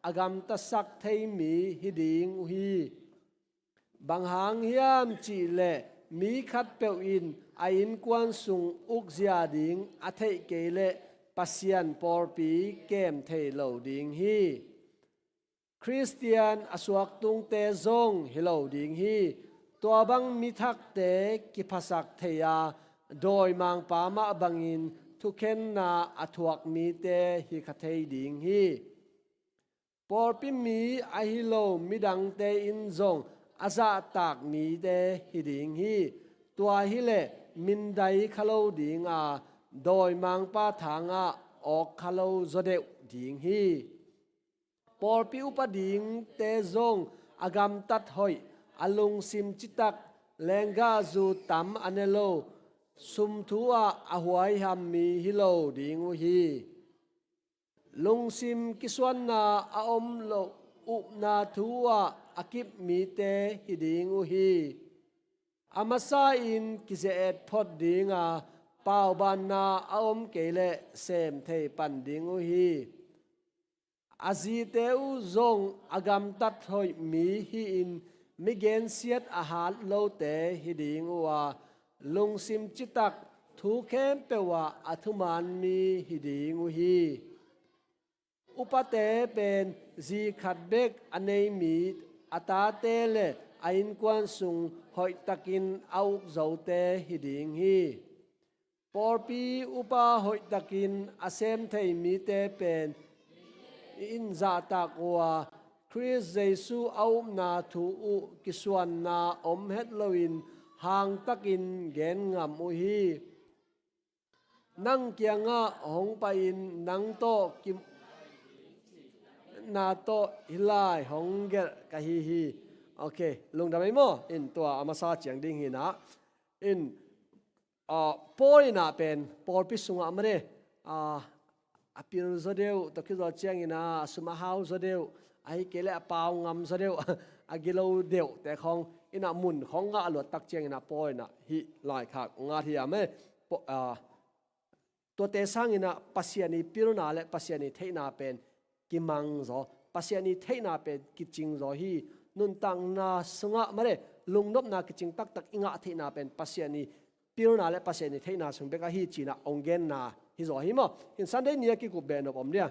a gamtasak thei mi hi ding uh hi. Bang hang hiam cih leh mi khatpeuh in a innkuan sung ukzia ding a theih kei leh Pasian pawlpi kem thei lo ding hi. Khristian a suak tungte zong hi lo ding hi. Tua bang mi thakte kiphasak thei a, dawimangpa mah bangin thukhenna a thuak mite hi kha thei ding hi. Pawlpi mi ahi lo midangte in zong a zahtak mite hi ding hi. Tua hi leh mindai kha lo ding a, dawimangpa thangah awk kha lo zaw deuh ding hi. Pawlpi upa dingte zong a gamtat hoih, a lungsim citak, lenggahzu tam a ne lo, sum thu ah a huaiham mi hi lo ding uh hi. Lungsim kisuanna a om lo, upna thu ah a kip mite hi ding uh hi. A masa in kizia-et phot dinga, paubanna a om kei leh sem thei pan ding uh hi. A zite uh zong a gamtat hoih mi hi-in, mi gensiat a hat lote hi ding uh a, lungsim citak thu khempeuh ah a thuman mi hi ding uh hi. Upate pen zi khat bek a nei mi, a tate le a innkuan sung hoihtakin a uk zote hi ding hi. Pawlpi upa hoihtakin a sem thei mite pen i in zahtak uh a, Khrist Jesuh a upna thu uh kisuanna om het loin hangtakin gen ngam uh hi. Nang kiangah hong pai-in nang tawh kim-, na tawh hih lai hong gelh ka hi hi. Ok, lungdam ei maw? In tua a masa ciang ding hi-in ah. In, ah, Paul in ah pen pawlpi sungah mate, ah, a pil zaw deuh, tawh kizawh ciangin ah a sum a hau zaw deuh, ahih kei leh a pau ngam zaw deuh, a gilo deuh te khawng in ah mun khawng ngah a luat tak ciangin ah Paul in ah hih laikhak ngat hi a mate. Paw-, ah, tuate sangin ah Pasian i pilna le Pasian i theihna pen kimang zaw, Pasian i theihna pen kicing zaw hi. Nuntakna sungah mate, lungnopna kicing taktak i ngah theihna pen Pasian i pilna le Pasian i theihna sung bek ahi ci-in ah hong genna hi zaw hi maw? In Sunday ni a kikup beh nop om dia.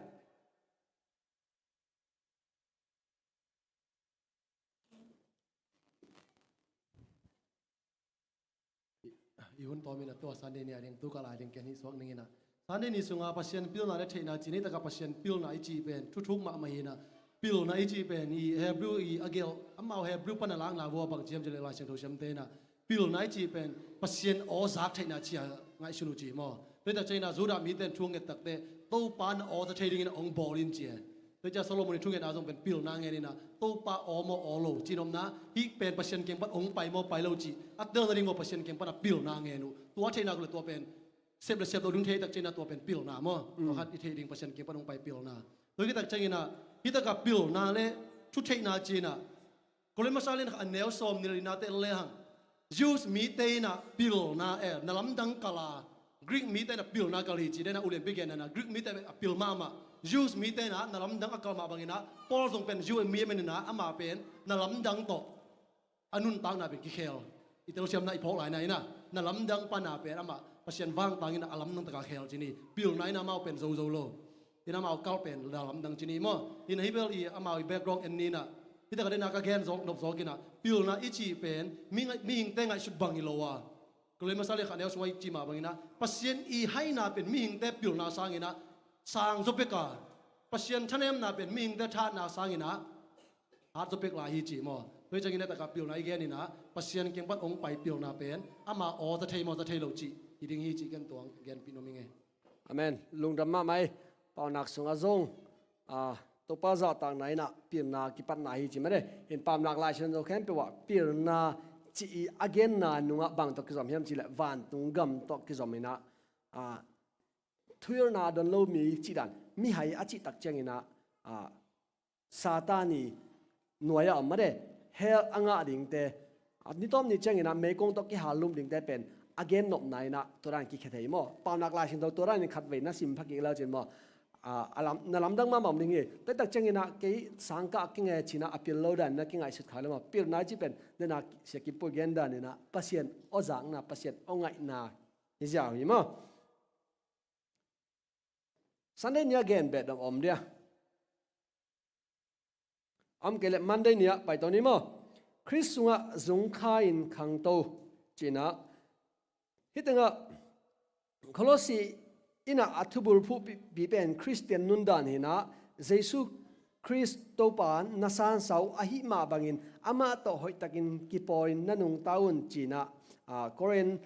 I hun tawmin a tua Sunday ni a ding, tu ka lai ding ken hih suak ning in ah. Sunday ni sunga Pasian pilna le theihna ci, ni taka Pasian pilna i cih pen thuthuk mahmah hi-in ah, pilna i cih pen i Hebrew i a gelh, amau Hebrew pan a lakna vua bang ci hiam cih leh Lai Siangtho siamte in ah, pilna i cih pen Pasian aw zak theihna ci-a ngaihsun uh ci maw? Tua hi tak ciangin ah Judah mite in thu nget takteh, Topa na aw za thei dingin ah hong bawl in ci e. Tua hi ciang Solomon i thungetna zong pen pilna ngen in ah, Topa aw maw aw lo cih nopna, hih pen Pasian kiang pan hong pai maw pai lo cih a telna ding maw, Pasian kiang pan a pilna ngen uh. Tua theihna kul le tua pen sep le sep lo ding thei tak ciangin ah tua pen pilna maw. Mm. Tua khat i theih ding Pasian kiang pan hong pai pilna. Tua hi tak ciangin ah, hi taka pilna le thutheihna ci-in ah, Korin masa lian khat a neu sawmnih le lina te en lehang, Jews mite in ah pilna, eh, na lamdang kal a, Greek mite in ah pilna kal hi ci den a, ulianpi gen in ah, Greek mite a pil mahmah, Jews mite in ah na lamdang a kal mah bangin ah, Paul zong pen Jew mi a man in ah, amah pen na lamdang tawh a nuntakna pen kikhel. I telsiamna i phawk laina in ah, na lamdang pana pen amah Pasian vantang in ah a lamdang taka khel ci ni, pilna in ah amau pen zozo lo. In amau kal pen na lamdang ci ni maw? In ahi bel i amau i background en ni in ah, hi taka den a ka gen zawk nop zawk in ah, pilna i cih pen mi ngai-, mihingte ngaihsut bang hi lo a. Korin masa lian khat neu sungah i cih mah bangin ah, Pasian i haina pen mihingte pilna sangin ah sang zaw pek a, Pasian thanemna pen mihingte thahatna sangin ah hat zaw pek lai hi ci maw? Tua hi ciangin ah taka pilna i gen in ah, Pasian kiang pan hong pai pilna pen ama aw za thei maw za thei lo cih hi ding hi cih ken tuang genpih nuam ing e. Amen. Lungdam mahmah ei. Paunak sungah zong, ah, Topa zahtakna in ah pilna kipatna hi ci mah e. In Paunak Lai Siangtho khempeuh ah pilna cih i a genna nungah bang tawh kizom hiam cih leh vantung gam tawh kizom in ah, ah, thuhilhna a don lo mi cih dan, mihai a cih tak ciangin ah, ah, Satan i nuai-ah om mah e, hell a ngah dingte, a, ni tawp ni ciangin ah meikong tawh kihal lum dingte pen a gen nopna in ah tua dan kikhia thei maw? Paunak Lai Siangtho tua dan in khatvei na sim pha kik le uh cin maw? A, a lam, na lamdang mahmah om ding hi. Tua hi tak ciangin ah kei sangkah a kinge ci-in ah a pil lo dan na kingaihsut kha lo maw? Pilna i cih pen den a Sia Kim Pawl gen dan in ah Pasian aw zakna, Pasian aw ngaihna hi ziau hi maw? Sunday ni a gen beh dong om dia. Om kei leh Monday ni ah pai to ni maw? Khrist sungah zungkha-in khangto ci-in ah. Hih tengah Kolosi in ah a thubulphuhpi pen Khristian nundan hi-in ah, Jesu Khrist Topa na sansa uh ahih mah bangin amah tawh hoihtakin kipawi-in na nungta un ci-in ah, ah, Korin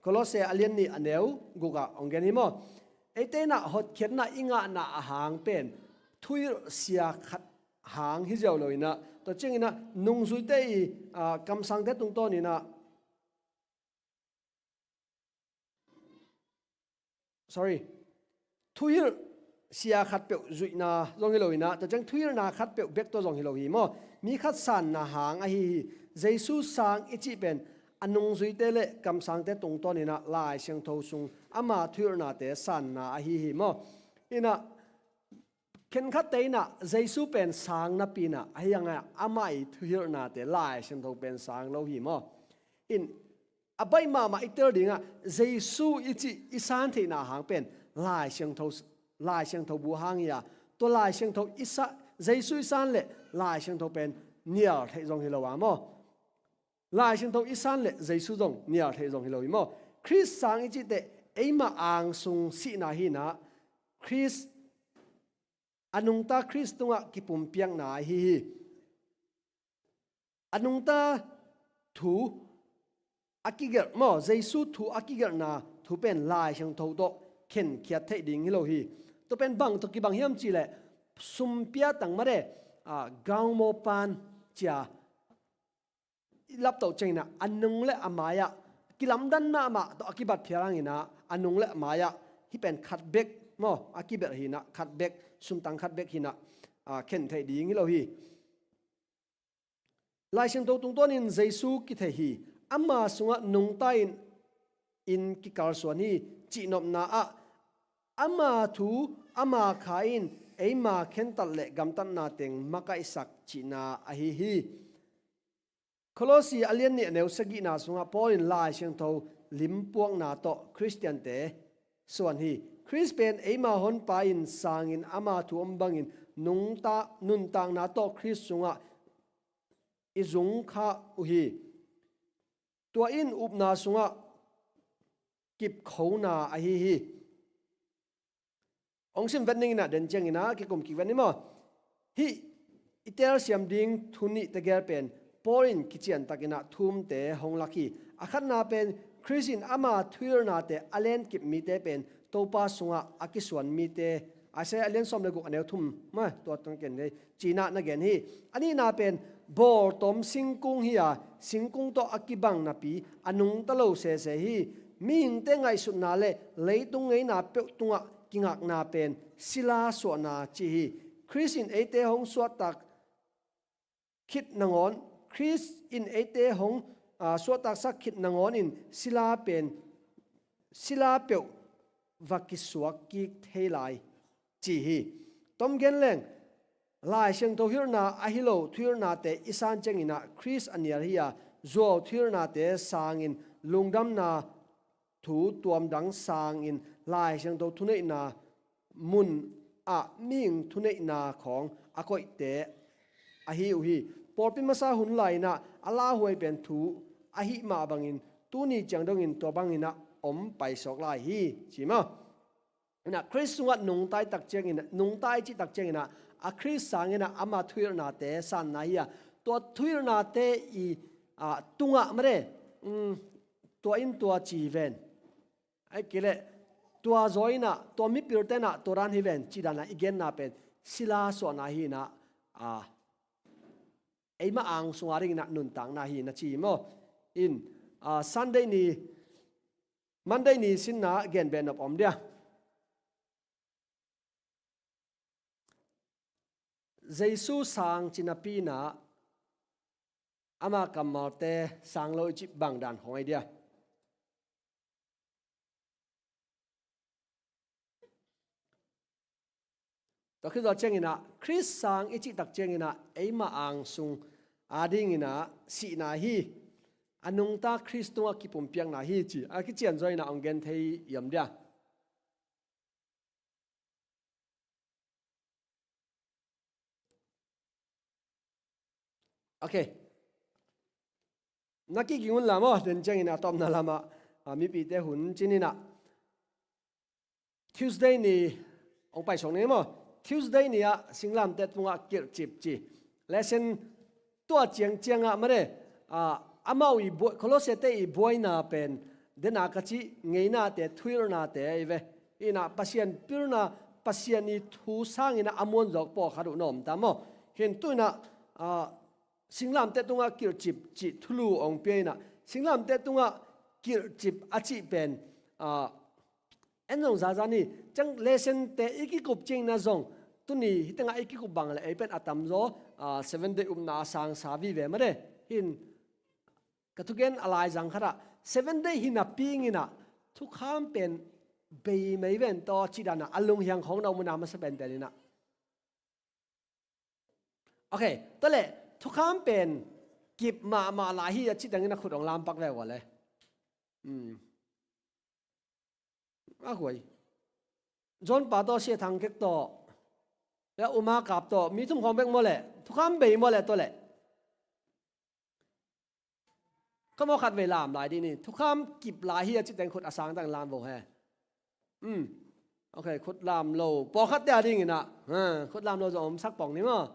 Kolose a lian nih a neu gukah hong gen hi maw? Eite in ah hotkhiatna i ngahna a hang pen thuhilh sia khat hang hi ziau lo in ah, tua ciangin ah nungzuite i, ah, kamsangte tungtawn in ah, sorry, thuhilh sia khatpeuh zuihna zong hi lo inah, tua ciang thuhilhna khatpeuh bek tawh zong hi lo hi maw. Mi khat sanna hang ahi hi. Jesu sang i cih pen a nungzuite le kamsangte tungtawn inah Lai Siangtho sung ama thuhilhnate sanna ahi hi maw. Inah khenkhatte inah Jesu pen sang napi inah ahi hangah amah i thuhilhnate Lai Siangtho pen sang lo hi maw. In a baih mahmah i tel dingah Jesu i cih i san theihna hang pen Lai Siangtho, Lai Siangtho bu hang hi a, tua Lai Siangtho i sa, Jesu i san le Lai Siangtho pen nial theih zong hi lo a maw. Lai Siangtho i san le Jesu zong nial theih zong hi lo hi maw. Khrist sang i cih teh eimah angsung sihna hi inah Khrist, a nungta Khrist tungah kipumpiakna ahi hi. A nungta thu a kigelh maw, Jesu thu a kigelhna thu pen Lai Siangtho tawh khenkhiat theih ding hi lo hi. Tua pen bang tawh kibang hiam cih leh, sumpia tang mah de, a, gaungmaw pan cia i laptoh ciang inah a nung le a mai-ah kilamdanna mah tawh a kibat phial hang inah a nung le a mai-ah hih pen khat bek maw, a kibelh hi inah khat bek, sumtang khat bek hi inah, a, khen theih ding hi lo hi. Lai Siangtho tungtawnin Jesu kithei hi. Ama sungah nungta in, in kikalsuan hi. Cihnopna ah ama thu, ama kha in eima khentat le gamtatna teng makaihsak cihna ahi hi. Kolose a lian nih a neu sagihna sungah Paul in Lai Siangtho limpuakna tawh Khristiante suan hi. Khrist pen eima honpa in sangin ama thu om bangin nungta, nuntakna tawh Khrist sungah i zung kha uh hi. Tua in upna sungah kipkhona ahi hi. Hong sim vet ning inah den ciang inah kikum kik vet ni maw. Hih i telsiam ding thu nih tegel pen Paul in kiciantak inah thumte hong lak hi. A khatna pen Khrist in ama thuhilhnate a lenkip mite pen Topa sungah a kisuan mite, Isaiah a lian sawm le guk a neu thum mah, tua tang ken hi. Ci-in ah na gen hi. A nihna pen bawltawm singkung hi a, singkung tawh a kibang napi a nungta lo sese hi. Mihingte ngaihsutna le leitung ngeina peuh tungah kingakna pen sila suahna ci hi. Khrist in eite hong suahtak khit nangawn, Khrist in eite hong, aa, suahtaksak khit nangawnin sila pen, sila peuh va kisuak kik thei lai ci hi. Tom gen leng, Lai Siangtho hilhna ahi lo thuhilhnate i san ciangin ah Khrist a nial hi a, zuau thuhilhnate sangin lungdamna thu tuamdang sangin Lai Siangtho thuneihna mun ah mihing thuneihna khawng a koihte ahi uh hi. Pawlpi masa hun lai-in ah a lauhuai pen thu ahih mah bangin tuni ciang dongin tua bangin ah om paisawk lai hi, ci maw. Inah Khrist sungah nungta i tak ciangin, nungta i cih tak ciangin ah, a Khrist sangin ah ama thuhilhnate sanna hi a, tua thuhilhnate i, ah, tungah mare, um, tua in tua ci ven. Ahih kei leh tua zaw in ah, tua mipilte in ah tua dan hi ven, cih dan ah i genna pen sila suahna hi in ah, ah, eima ang sunga dingin ah nuntakna hi na ci maw. In, ah, Sunday ni, Monday ni sinna gen beh nop om dia. Jesu sang ci napi in ah ama kammalte sang lo i cih bang dan khawng ai dia. Tua khit zawh ciangin ah, Khrist sang i cih tak ciangin ah, eima ang sung a dingin ah sihna hi, a nungta Khrist tungah kipumpiakna hi ci. A kician zaw in ah hong gen thei hiam dia. Ok. Na kiging un la maw, den ciangin a tawpna lamah, ah, mipite hun cin in ah. Tuesday ni hong paisawk ni maw. Tuesday ni ah singlamteh tungah kilhcip ci. Lesson tua ciangciang ah mare, ah, amau i buai, Kolosete i buaina pen dena ka cih ngeinate, thuhilhnate ahi ve. In ah Pasian pilna, Pasian i thu sangin ah a muanzawk pawlkhat uh na om ta maw. Hin tu in ah, ah, singlamteh tungah kilhcip cih thulu hong pia in ah, singlamteh tungah kilhcip a cih pen, ah, En zong zaza ni, ciang lesson te i kikup ciangin ah zong, tuni hih tengah i kikup bang le ei pen a tamzaw, ah, seven day upna a sangsa vive mah de. Hin, ka thugen a laizang khatah, seven day hi napi-in ah, thukham pen bei mai ven tawh cih dan ah, a lunghiang khawng na om un ah masa penpen in ah. Ok, tua leh, thukham pen kip mahmah lai hi a cih tengin a khut hong lampak ve ua le. Hmm. A huai. John pa tawh, Sia Thang Kek tawh, le Uma Kap tawh, mi thum khawng bek maw leh, thukham bei maw leh tua leh. Ka maw khat vei lam lai dih ni, thukham kip lai hi a cih teng khut a sang teng lam vo he. Hmm. Ok, khut lam lo. Pawlkhat te a dingin ah. Ha, khut lam lo zong om sak pong ni maw.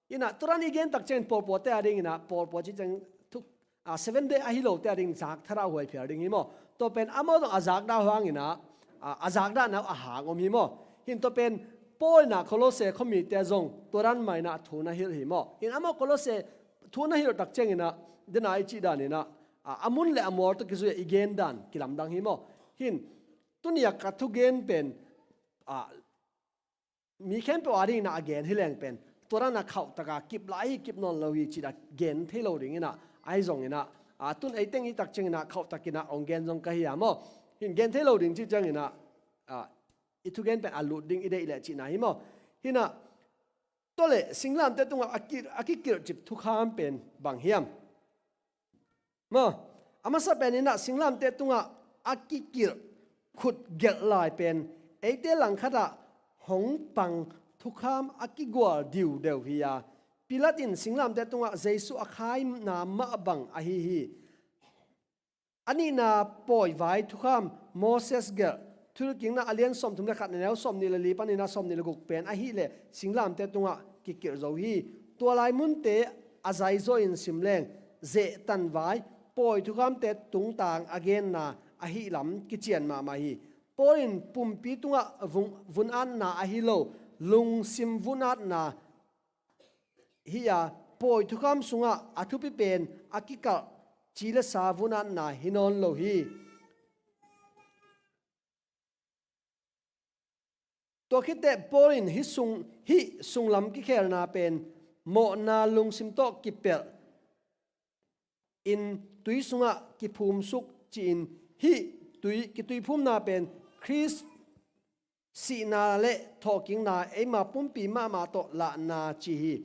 In ah, tua dan i gen tak ciangin pawlpawl te a dingin ah, pawlpawl cih ciang thuk, ah, seven day ahi lo te a ding zak thada huai phial ding hi maw. Tua pen amau zong a zak dah hangin ah, ah, a zak dah nau a hang om hi maw. Hin tua pen Paul in ah Kolose khuamite zong tua dan mah in ah thu na hilh hi maw. Hin amau Kolose thu na hilh tak ciangin ah, den a i cih dan in ah, ah, a mun le a mual tawh kizui a i gen dan kilamdang hi maw. Hin, tuni a ka thugen pen, ah, mi khempeuh a dingin ah a gen hi leng pen, tua dan a khauh taka kip lai hi, kip nawn lo hi cih a gen thei lo dingin ah, ahi zongin ah, ah, tun ei teng i tak ciangin ah khauh takin ah hong gen zong ka hi a maw. Hin gen thei lo ding cih ciangin ah, ah, i thugen pen a lut ding i deih leh cihna hi maw. Hin ah, tua leh singlamteh tungah a ki, a kikilhcip thukham pen bang hiam? Maw, a masa pen in ah singlamteh tungah a kikilh khut gelh lai pen eite langkhatah hong pang thukham a kigual diudeu hi a, Pilat in singlamteh tungah Jesu a khaina mah bang ahi hi. A nihna pawivai thukham, Moses gelh, Thuhilhkikna a lian sawmthum le khat, a neu sawmnih le li panin ah sawmnih le guk pen ahih leh singlamteh tungah kikilh zo hi. Tua lai munte a zaizaw in sim leng, zehtanvai, pawi thukhamte tungtang a genna ahih lam kician mahmah hi. Paul in pumpi tungah vun, vunatna ahi lo, lungsim vunatna hi a, pawi thukham sungah a thupi pen a kikalh ci le sa vunatna hi nawn lo hi. Tua khit teh Paul in hih sung, hih sunglam kikhelna pen mawhna lungsim tawh kipelh in tui sungah kiphumsuk ci-in, hih tui, kituiphumna pen Khrist sihna le thawhkikna eima pumpi mahmah tawh lahna ci hi.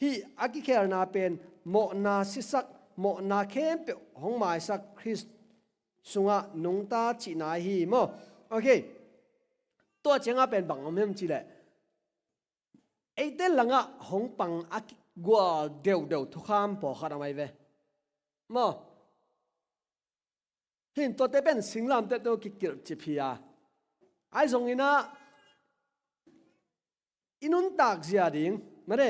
Hih a kikhelna pen mawhna sisak, mawhna khempeuh hong maisak Khrist sungah nungta cihna hi maw. Ok. Tua ciangah pen bang om hiam cih leh, eite langah hong pang a kigual deudeu thukham pawlkhat a mai ve. Maw. Hin tuate pen singlamteh tungah kikilhcip hi a. Ahi zongin ah i nuntak zia ding, mane,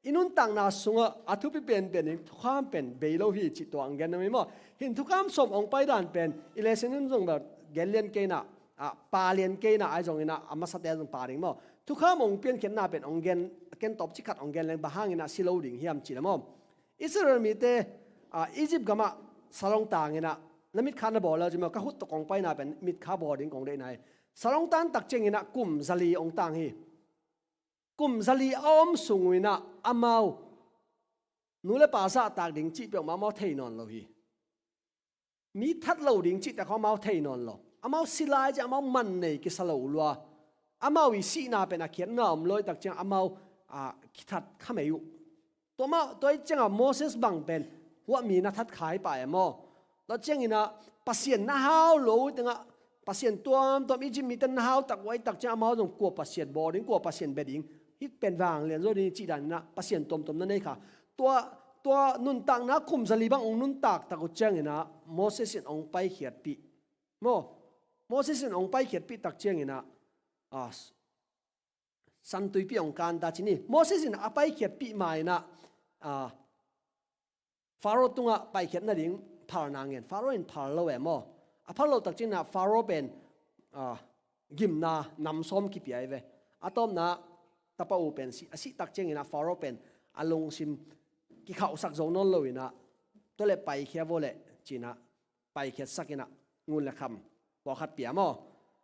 i nuntakna sungah a thupi penpen ding thukham pen bei lo hi cih tua hong gen nuam hi maw. Hin thukham sawm hong pai dan pen i lesson in zong bel gen lian kei in ah, ah, pha lian kei in ah, ahi zongin ah a masate zong pha ding maw. Thukham hong piankhiatna pen hong gen, a ken tawp cikhat hong gen leng bang hangin ah si lo ding hiam cih leh maw. Israel mite, ah, Egypt gamah salawng tangin ah, na mitkha na bawl lo ci maw, ka khut tawh kong paina pen mitkha bawl ding kong deihna hi. Salawng tan tak ciangin ah kum zali hong tang hi. Kum zali a om sung uh in ah amau nu le pa zahtak ding cih peuhmah amau thei nawn lo hi. Mi that lo ding cihte khawng amau thei nawn lo. Amau si lai ciah amau man nei kisa lo uh lua. Amau i sihna pen a khiatna om lo i tak ciang amau, ah, kithat kha mei uh. Tua mah, tua i ciangah Moses bang pen huah mi na that kha hi pah e maw. Tua ciangin ah Pasian na hau lo uh tengah Pasian tuamtuam Egypt mite na hau tak uh a i tak ciang amau zong kua Pasian bawl ding, kua Pasian bia ding. Hih pen vanglian zaw ding cih danin ah Pasian tuamtuam na nei kha. Tua, tua nuntakna kum zali bang hong nuntak tak uh ciangin ah Moses in hong paikhiatpih. Maw, Moses in hong paikhiatpih tak ciangin ah, ah, Santuipi hong kan ta ci ni. Moses in a paikhiatpih ma in ah, ah, Faro tungah paikhiat nading phalna ngen. Faro in phal lo e maw. A phal lo tak ciangin ah Faro pen, ah, gimna nam sawm kipia hi ve. A tawpna tapa u pen si, a sih tak ciangin ah Faro pen a lungsim kikhauhsak zo nawn lo in ah, tua leh paikhia vo leh ci-in ah paikhiatsak in ah ngun le kham pawlkhat pia maw.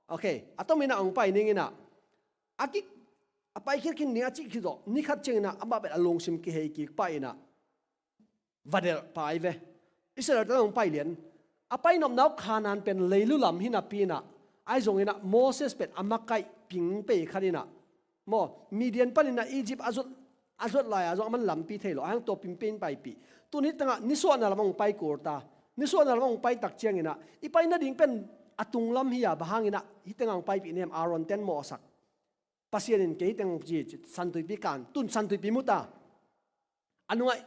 Ok, a tomin ah hong pai ning in ah, a kik, a pai khiat khin ding a cih khit zawh, ni khat ciangin ah amah pen a lungsim kihei kik pah in ah, va delh pah hi ve. Israel-te hong pai lian. A pai nopna uh Kanaan pen leilu lam hi napi in ah, ahi zongin ah Moses pen a makaih ping pei khat in ah, maw, Midian panin ah Egypt a zuat, a zuat lai-a zong aman lampi thei lo, a hang tua pin pen paipih. Tun hih tengah nisuahna lam hong pai kul ta. Nisuahna lam hong pai tak ciangin ah, i pai nading pen a tung lam hi a, bang hangin ah hih tengah hong paipih na hiam, Aaron ten mawhsak. Pasian in kei hih teng ci, ci, Santuipi kan, tun Santuipi mu ta. A nungah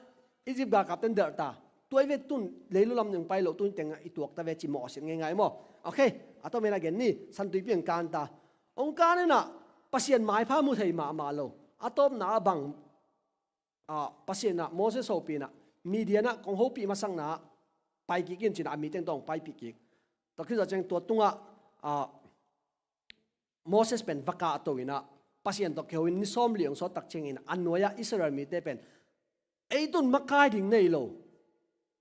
Egypt galkapten delh ta. Tua hi ve, tun leilu lam ning pai lo, tun teng i tuak ta ve ci mawhsit ngeingai maw. Ok, a tomin ah gen ni, Santuipi hong kan ta. Hong kan in ah Pasian maipha mu thei mahmah lo. A tawpna ah bang, ah, Pasian in ah Moses hopih in ah, Midian ah kong hopih masakna ah pai kik in ci in ah, a mi teng tawh hong paipih kik. Tua khit zawh ciang tua tungah, ah, Moses pen va kahto in ah, Pasian tawh kiho in ni sawmli hong sawt tak ciangin a nuai-ah Israel mite pen, ei tun makai ding nei lo.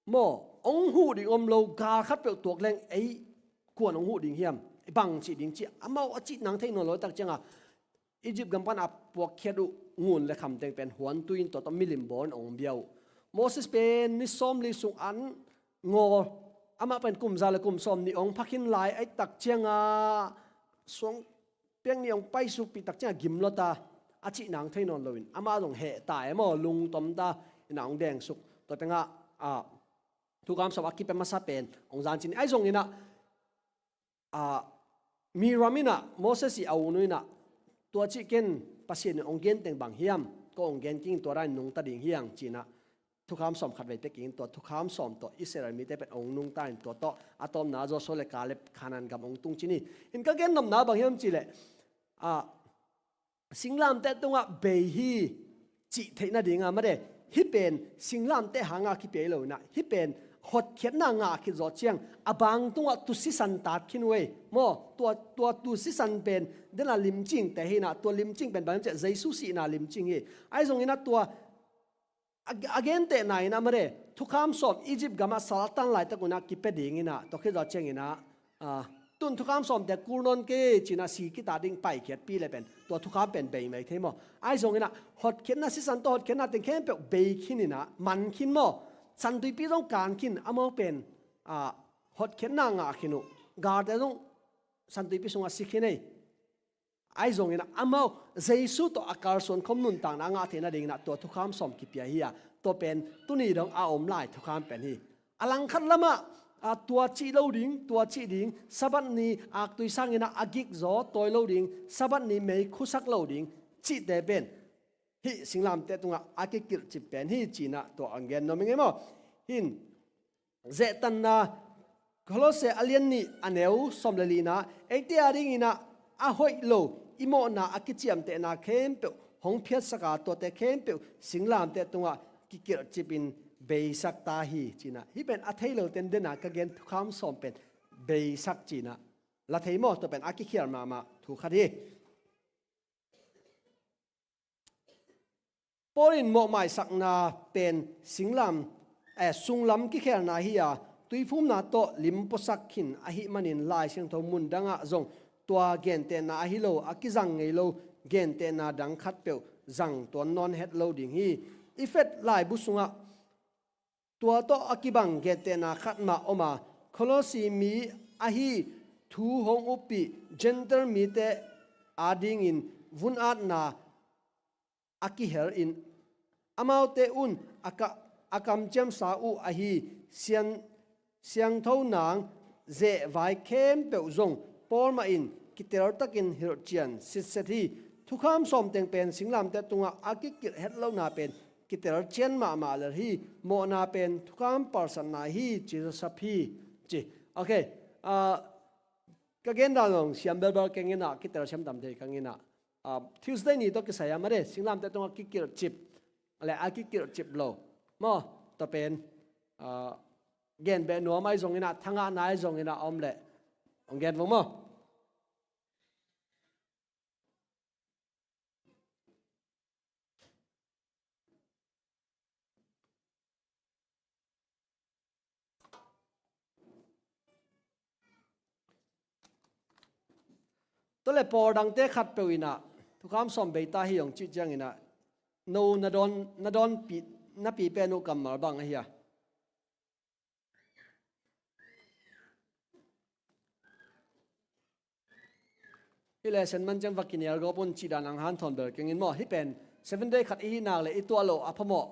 Maw, hong huh ding om lo, gal khat peuh tuak leng ei kuan hong huh ding hiam? Bang cih ding ci, amau a cih nang thei nawn lo tak ciangin ah, Egypt gam pan a puakkhiat uh ngun le kham teng pen huantui in tua tawh milim bawl in hong bia uh. Moses pen ni sawmli sung an ngawl, amah pen kum za le kum sawmnih hong pha khin lai ahih tak ciangin ah, suang piang nih hong paisukpih tak ciangin ah gim lua ta, a cih nang thei nawn loin, amah zong heh ta e maw, lungtom ta in ah hong dengsuk. Tua tengah, ah, Thukham Sawm a kipia masa pen hong zan cih ni. Ahi zongin ah, ah, Miriam in ah, Moses ii a u nu in ah, tua cih ken, Pasian in hong gen teng bang hiam, ko hong gen kik in, tua dan in nungta ding hi hang ci in ah, Thukham Sawm khatvei pia kik in, tua Thukham Sawm tawh Israel mite pen hong nungta in, tua tawh a tawpna Joshua le Caleb Kanaan gam hong tung cih ni. In ka gen nopna bang hiam cih leh, ah, singlamteh tungah bei hi cih theih nading a, mate, hih pen singlamteh hanga kipia hi lo in ah, hih pen hotkhiatna ngah khit zawh ciang a bang tungah tu sisan tat khin uh ei maw. Tua, tua tu sisan pen den a limcingte hi in ah, tua limcing pen bang hiam cih leh Jesu sihna limcing hi. Ahi zongin ah tua a, a gentehna in ah, mate, Thukham Sawm Egypt gamah sal a tan laitak un ah kipia ding in ah, tua khit zawh ciangin ah, ah, tun Thukham Sawmte kul nawn kei ci in ah si kita ding paikhiatpih leh pen tua Thukham pen bei mai thei maw. Ahi zongin ah hotkhiatna, sisan tawh hotkhiatna teng khempeuh bei khin in ah, man khin maw. Santuipi zong kan khin, amau pen, ah, hotkhiatna ngah khin uh. Galte zong Santuipi sungah si khin ei. Ahi zongin ah amau Jesu tawh a kalsuan khawm nuntakna a ngah theih nadingin ah tua Thukham Sawm kipia hi a, tua pen tuni dong a om lai Thukham pen hi. A langkhat lamah, ah, tua cih lo ding, tua cih ding, Sabbath ni aktui sangin ah a gikzaw tawi lo ding, Sabbath ni mei khusak lo ding cihte pen hih singlamteh tungah a kikilhcip pen hi ci in ah tua hong gen nuam ing ei maw. Hih zehtanna, Kolose a lian nih a neu sawm le lina, eite adingin ah a hoih lo i mawhna a kiciamtehna khempeuh hong phiatsak a, tuate khempeuh singlamteh tungah kikilhcip in beisak ta hi ci in ah. Hih pen a thei lote in den a ka gen Thukham Sawm pen beisak ci in ah la thei maw, tua pen a kikhial mahmah thu khat hi. Paul in mawhmaisakna pen singlam, eh, sunglam kikhelna hi a, tuiphumna tawh lim puasak khin ahih manin Lai Siangtho mun dangah zong tua gentehna ahi lo, a kizang ngei lo gentehna dang khatpeuh zang tuan nawn het lo ding hi. Efesa laibu sungah tua tawh a kibang gentehna khat mah om a, Kolose mi ahi thu hong uppih Gentile mite adingin vun-atna a kihel in, amaute un a ka, a kamciamsa uh ahi sian, siangtho nang zehvai khempeuh zong Paul mah in kiteltakin hilhcian sitset hi. Thukham Sawm teng pen singlamteh tungah a kikilh het lohna pen kitelcian mahmah lel hi. Mawhna pen Thukham palsatna hi, ci zawsap hi, ci. Ok, ah, ka gen dan zong siam belbel keng in ah, kitelsiam tam thei keng in ah, ah, Tuesday ni tawh kisai a, mate, singlamteh tungah kikilhcip le a kikilhcip lo maw, tua pen, ah, gen beh nuam ahi zongin ah, thangahna ahi zongin ah a om leh hong gen vong maw. Tua le pawl dangte khatpeuh in ah thukham sawm bei ta hi hong cih ciangin ah, no na dawn, na dawnpi, na pi pen uh kammal bang ahi a? Hih lesson man ciang va kinial gawp un, cih dan hang hanthawn bel keng in maw. Hih pen Seventh Day khat i hih nak le i tuah loh a phamawh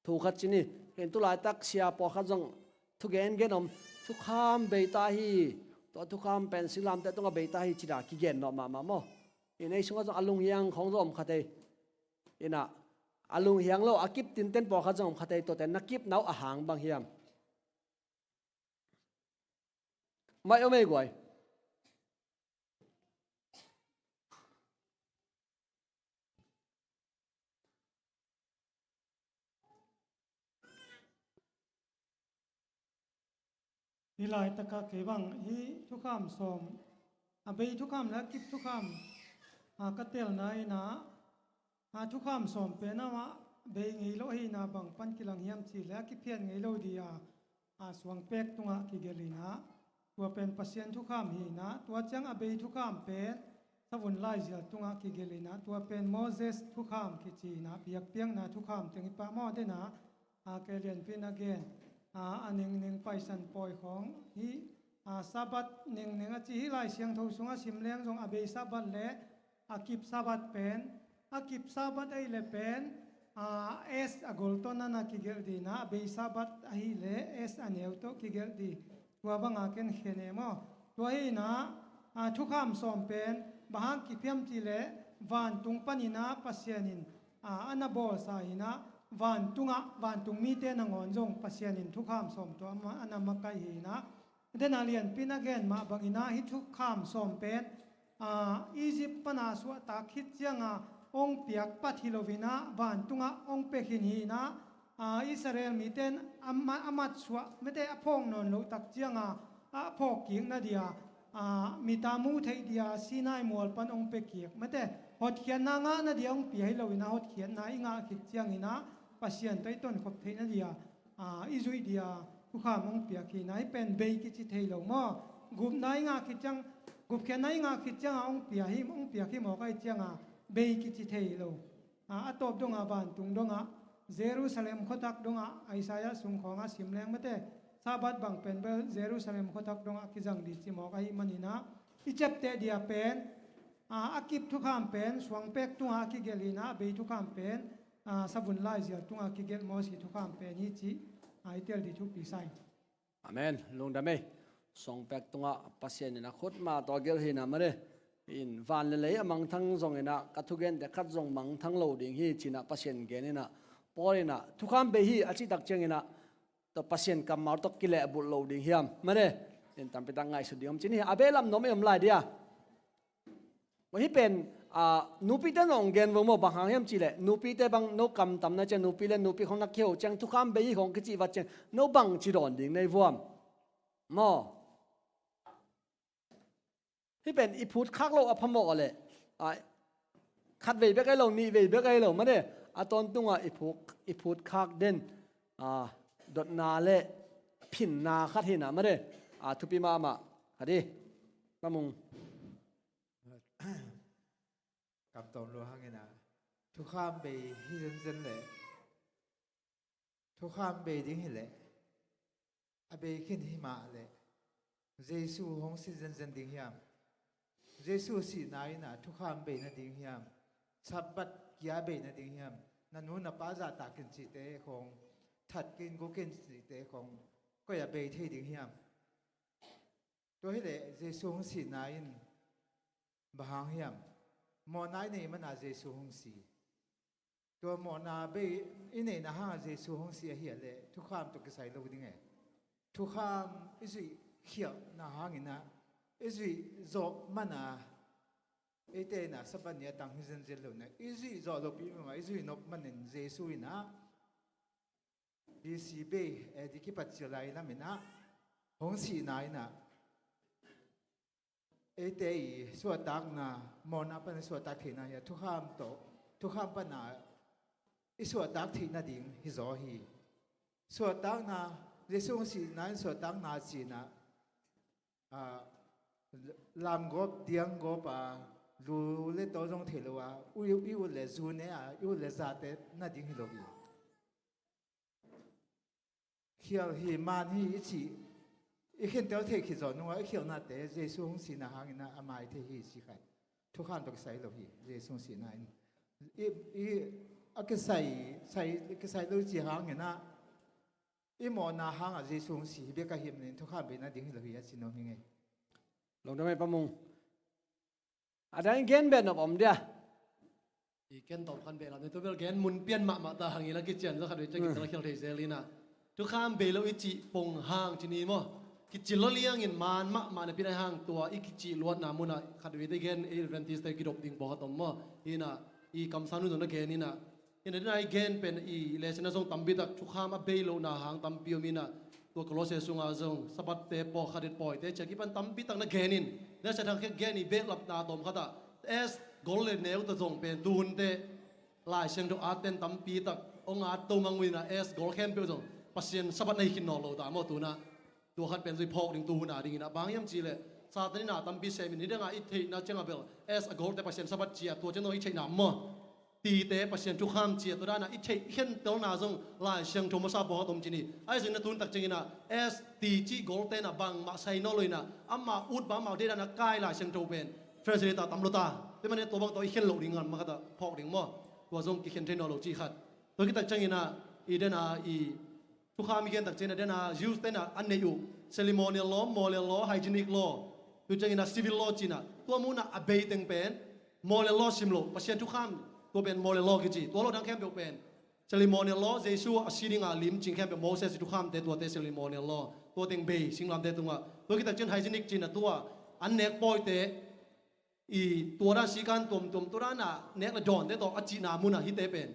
thu khat ci ni. Hih tu laitak sia pawlkhat zong thugen gen om, thukham bei ta hi, tua thukham pen singlamteh tungah bei ta hi, ci dan kigen nawh mahmah maw. Hih ei sungah zong a lunghiang khawng zong om kha thei. Inah a lunghiang lo a kip tinten pawlkhat zong om kha thei, tuate na kipna uh a hang bang hiam? Mai om ei guai. Hih laitaka kei bang hih thukham sawm, a bei thukham le a kip thukham, a, ka telna inah, a, thukham sawm pen amah bei ngei lo ahina bang pan kilang hiam cih le a kiphiat ngei lo dih a, a, suangpek tungah kigelh inah, tua pen Pasian thukham hi inah, tua ciang a bei thukham pen savun laizial tungah kigelh inah, tua pen Moses thukham kici inah, biakpiakna thukham teng hi pah maw. Denah, a, kei lianpi in a gen, a, a ningning Paisan pawi khawng hih, a, Sabbath ningning a ci hi. Lai Siangtho sungah sim leng zong a bei Sabbath le a kip Sabbath pen, a kip Sabbath ahih leh pen, a, S a gol tawh na na kigelh dih inah, a bei Sabbath ahih leh S a neu tawh kigelh dih. Tua banga ken khen e maw. Tua hi inah, a, thukham sawm pen bang hang kip hiam cih leh vantung pan inah Pasian in, a, a na bawlsa inah, vantungah, vantung mite nangawn zong Pasian in thukham sawm tua a na makaih hi inah, denah lianpi in a gen mah bang inah hih thukham sawm pen, a, Egypt pana suahtak khit cianga hong piak pat hi lo inah, vantungah hong pia khin hi inah, a, Israel mite in a ma-, a matsuah, mate a phawk nawn loh tak cianga a phawk kik na dia, a, mita muh theih dia Sinai mual pan hong pia kik, mate hotkhiatna ngah na dia hong pia hi lo inah, hotkhiatna i ngah khit ciang inah Pasian tawh i tonkhop theih na dia, a, i zuih dia thukham hong piak hi inah, hih pen bei kici thei lo maw. Gupna i ngah khit ciang, gupkhiatna i ngah khit cianga hong pia hi, hong piak hi mawk ahih cianga bei kici thei lo. A, a tawp dongah vantung dongah, Jerusalem khuatak dongah, Isaiah sung khawngah sim leng mate, Sabbath bang pen bel Jerusalem khuatak dongah kizang dih ci mawk ahih man inah, i ciapteh dia pen, a, a kip thukham pen suangpek tungah a kigelh inah, a bei thukham pen, a, savun laizial tungah a kigelh Moses thukham pen hi cih, a, i tel dih thupi sa ing. Amen. Lungdam ei. Suangpek tungah Pasian in a khutma tawh a gelh hi inah, mare. In van le lei a mangthang zong inah, ka thugente khat zong mangthang lo ding hi ci inah Pasian gen inah, Paul inah thukham bei hi a cih tak ciang inah, tua Pasian kammal tawh kilehbulh lo ding hiam, mare. In tampitak ngaihsut ding om ci ni. A behlap nuam ei om lai dia. Hih pen, a, nupite nong gen vo maw, bang hang hiam cih leh nupite bang no kamtam na ciang, nupi le nupi khawng na kihel ciang, thukham bei hi khawng kicih vat ciang, no bangci dawn ding na hi vuam maw. Hih pen i phutkhak loh a phamawh leh, a, khat vei bek ahi lo, nih vei bek ahi lo, mane, a tawntungah i phut, i phutkhak den, a, dotna le phinna khat hi inah, mane, a, thupi mahmah khat hi. Kamung. Kamtawm lua hang inah, thukham bei hi zenzen leh, thukham bei ding hi leh, a bei khin hi mah leh, Jesu hong si zenzen ding hiam? Jesu sihna inah thukham bei nading hiam? Sabbath kia bei nading hiam? Na nu na pa zahtak in cihte khawng, that kin guk in cihte khawng, koi ah bei thei ding hiam? Tua hi leh Jesu hong sihna in bang hang hiam? Mawhna i neih mana Jesu hong si. Tua mawhna bei i neihna hangah Jesu hong si ahih leh thukham tawh kisai lo ding e. Thukham i zuih khialhna hang inah, i zuih zawh mana, eite inah Sabbath ni a tang hi zenzen lo inah, i zuih zawh lopi mah, i zuih nop manin Jesu inah B C bei, eh, A D kipat cil lai lam inah hong sihna inah, eite i suahtakna, mawhna pana suahtak theihna hi a, thukham tawh, thukham pana i suahtak theih nading hi zaw hi. Suahtakna, Jesu hong sihna in suahtakna ci inah, ah, Lamgawp dianggawp a, lu le taw zong thei lo a, i ut le zu ne a, i ut le zate na ding hi lo hi. Khial hi, man hi i cih, i khentel theih khit zawh nungah i khialhnate Jesu hong sihna hangin a mai thei hi ci khat. Thukham tawh kisai lo hi, Jesu hong sihna in. I, i, a kisai, sai, kisai lo ci hangin a, i mawhna hangah Jesu hong si hi bek a him nin thukham beina ding hi lo hi a ci nuam hi ngei. Lungdam ei Pa Mung. A dang gen beh nop om dia. I ken tawm khan beh lam ni tu bel gen mun pian mahmah ta hangin a kician zaw khat vei ciang kitel khial thei zel inah. Thukham bei lo i cih pong hang ci ni maw? Kicil lo liangin man mahmah na pin ai hang tua i kicih luatna munah khat vei te gen ei Adventist te kidop ding pawh khat om maw? Inah i kamsang nun zong na gen inah. Inah dena i gen pen i lesson ah zong tampi tak thukham a bei lohna hang tampi om inah tua Kolose sungah zong Sabbath te pawh khadet pawite ciah kipan tampi tak na gen in. Na sia thang khe gen i behlapna tawm khatah S gol le neu ta zong pen tuhunte Lai Siangtho aten tampi tak hong at to mang uh inah S gol khempeuh zong Pasian Sabbath na hi khin nawn lo ta maw tunah. Tua khat pen zui phawk ding tu hun a dingin a bang hiam cih leh Satan in a tampi semin hih dangah i theihna ciangah bel S a golte Pasian Sabbath cia tua ciang dong i theihna maw? Tite Pasian thukham cia tua danah i theih i khentelna zong Lai Siangtho masa pawh a tom cin hi. Ahi zongin a tun tak ciangin a S ti cih golte na bangmah sai nawn lo inah amah ut bangmah deih danah kai Lai Siangtho pen translator tam lo ta. Tua manin tua bang tawh i khen loh ding ngan makhatah phawk ding maw? Tua zong kikhen thei nawn lo cih khat. Tua khit tak ciangin a i dena i thukham i gen tak ciangin a dena Jews te na an neih uh ceremonial law, moral law, hygienic law, tu ciangin a civil law cin a tua munah a bei teng pen moral law sim lo Pasian thukham tua pen moral law kici tua lo dang khempeuh pen ceremonial law Jesu a si dinga lim cing khempeuh Moses i thukhamte tuate ceremonial law tua teng bei singlamte tungah tua khit tak ciangin hygienic cin a tua an nek pawite i tua dan sikan tuamtuam tua dan a nek le dawnte tawh a cihna munah hihte pen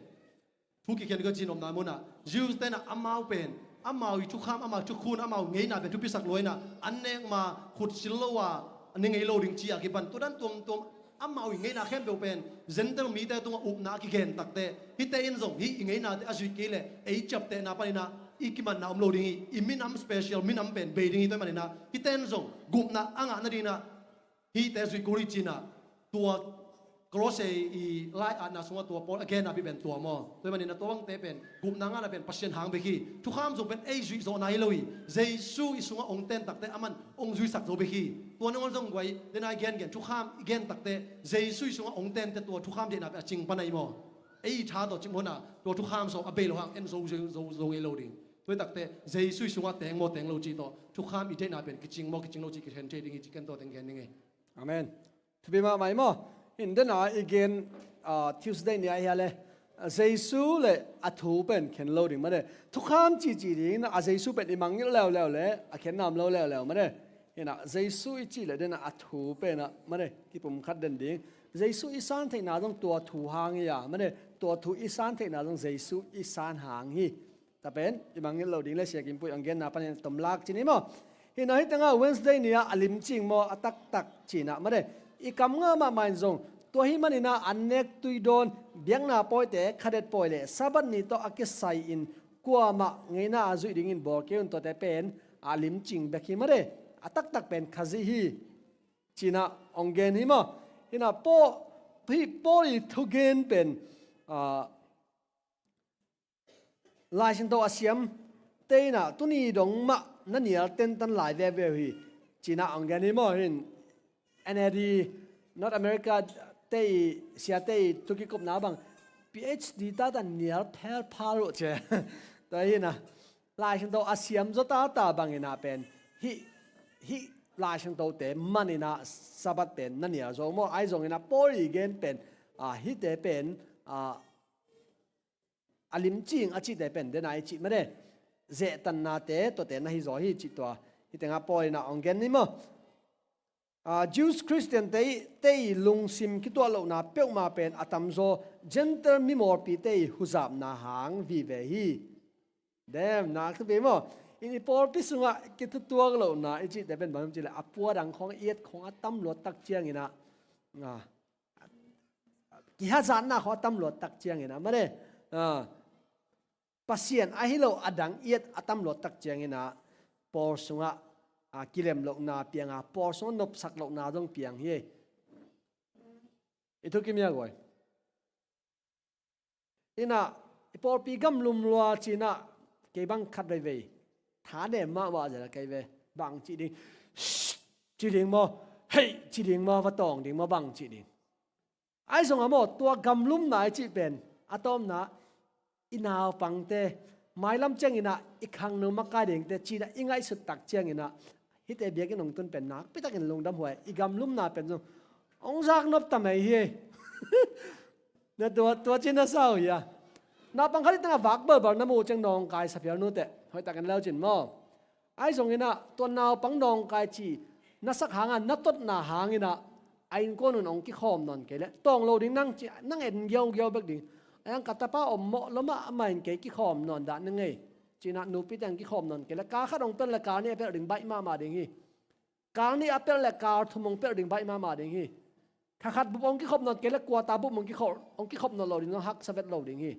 thu kikhen ka cihnopna munah Jews te na amau pen amau i thukham amau thukhun amau ngeina pen thupisak luaina an nek ma khut sil lo a ne ngei lo ding ci a kipan tua dan tuamtuam amau i ngeina khempeuh pen Gentile mite tungah upna a kigen takte hihte in zong hih i ngeinate a zuih kei leh ei ciaptehna paninah i kimanna om lo ding hi. I minam special minam pen bei ding hi tua maninah hihte in zong gupna a ngah nadinah hihte zuih kul hi cinah tua Kolose i lai-atna sungah tua Paul a genna pi pen tua maw? Tua hi maninah tua bangte pen gupna ngahna pen Pasian hang bek hi. Thukham zong pen ei zuih zawhna hi lo hi. Jesu i sungah ong ten takte aman ong zuihsak zo bek hi. Tua nangawn zong guai dena i gengen thukham i gen takte Jesu i sungah ong tente tua thukham deihna pen a cing pan ahi maw? Ei i tha tawh cing hona tua thukham sawm a bei lo hang en zo, zo, zo, zo ngei lo ding. Tua hi takte Jesu i sungah teng maw teng lo cih tawh thukham i deihna pen kicing maw kicing lo cih kihen thei ding hi cih ken tua teng gen ding hi. Amen. Thupi mahmah hi maw? Hih dena i gen, ah, Tuesday ni a hia le, ah, Jesu le a thu pen khen lo ding mane. Thukham cici ding na a Jesu pen i mangngilh leuleu le a khen nam lo leuleu mane. Hih na Jesu i cih le dena a thu pen a mane kipumkhat den ding. Jesu i san theihna zong tua thu hang hi a mane. Tua thu i san theihna zong Jesu i san hang hi. Ta pen i mangngilh lo ding le Sia Kim Puih ang genna panin tom lak cin hi maw? Hih na hih tengah Wednesday ni-ah a limcing maw a taktak cinah mane i kam ngah mahmah in zong tua hih maninah an nek tui dawn biakna pawite khadet pawi le Sabbath ni tawh a kisai in kuamah ngeina a zuih dingin bawl kei un tuate pen a limcing bek hi mane a taktak pen Khazih hi cinah ong gen hi maw? Hinah Paul, hih Paul i thugen pen ah, Lai Siangtho a siam te inah tuni dong mah na nial tentan lai veve uh hi. Cinah ang gen hi maw hin N A D North America te i siate i thukikupna bang P H D tata nial phelphal uh ce. Tua hinah Lai Siangtho a siam zaw tata banginah pen hih, hih Lai Siangtho te maninah Sabbath pen na nial zaw maw ai zonginah Paul i gen pen ah, hihte pen ah, a limcing a cihte pen dena i cih mane. Zehtannate tuate na hi zaw hi cih tua hih tengah Paul inah ong gen ni maw? Ah, Jews Christian te i, te i lungsim kituah lohna peuhmah pen a tamzaw Gentile mimawlpi te i huzapna hang vive hi. Dem nak thupi maw? In i pawlpi sungah kithutuak lohna i cihte pen bang cih le a puadang khong a iat khong a tam luat tak cianginah ah, kihazatna khong a tam luat tak cianginah mane ah, Pasian ahi lo a dang iat a tam luat tak cianginah Paul sungah a, kilem lohna piang a, pawl sung nopsak lohna zong piang hi. I thukim hia guai? Inah, i pawlpi gamlum lua cinah, kei bang khat veivei tha nem mahmah zel a kei ve. Bang cih ding? Shh! Cih ding maw? Hei! Cih ding maw? Va tawng ding maw? Bang cih ding? Ahi zong a maw, tua gamlumna i cih pen a tawpna, i naupangte, mailam cianginah i khangno makai dingte cinah i ngaihsut tak cianginah, hihte biakinn hong tun pen nakpitakin lungdam huai. I gamlumna pen zong hong zaknop ta mai hi. Na tua, tua cin na sau hi a. Naupang khat i tangah vak balbal na mu ciang nawngkai sa phial nuteh hoihtakin leu cin maw? Ahi zonginah tua naupang nawngkai ci na sak hangah na totna hanginah a innkuan un hong kikhawm nawn kei leh tawng lo ding nang ci, nang en giaugiau bek ding. A yang ka tapa om mawh lua mahmah in kei kikhawm nawn dah na ngei. Cinah nupite hong kikhawm nawn kei leh kar khat hong pelh leh kar nih a pelh ding baih mahmah ding hi. Kar nih a pelh leh kar thum hong pelh ding baih mahmah ding hi. Kha khat bup hong kikhop nawn kei leh kuata bup hong kikhop, hong kikhop nawn lo ding, hong haksa vet lo ding hi.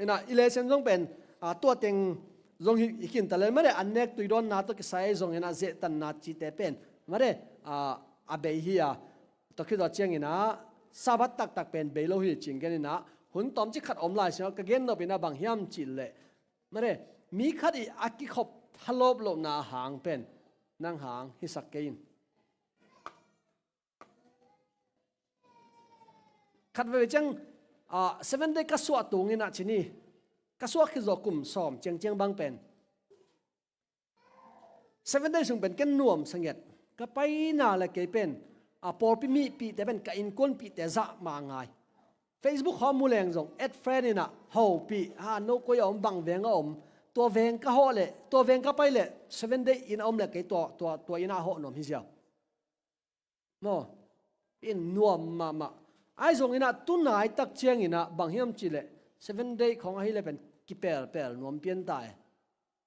Inah i lesson zong pen, a, tua teng zong hi, hi khin ta lel mare, an nek tui dawnna tawh kisai zonginah zehtanna cite pen mare, a, a bei hi a, tua khit zawh cianginah Sabbath taktak pen bei lo hi cih gen inah, hun tawmcik khat om lai singah ka gen nop inah bang hiam cih leh, mare, mi khat i a kikhop thalawp lohna hang pen nang hang hisak kei in. Khat veve ciang, ah, seven day ka suah tunginah cin hi. Ka suah khit zawh kum sawm ciangciang bang pen seven day sung pen ken nuam sanget. Ka paina le kei pen, ah, pawlpi mipihte pen ka innkuanpihte zah mah ngai. Facebook hawm mu leng zong add friend inah hopih, ha, no koi a om, bang veng a om. Tua veng ka hawh leh, tua veng ka pai leh seven day inn a om leh kei tua, tua, tua innah hawh nuam hi ziau. Maw, in nuam mahmah. Ahi zonginah tunai tak cianginah bang hiam cih leh seven day khawng ahih leh pen kipelpel nuam pian ta e.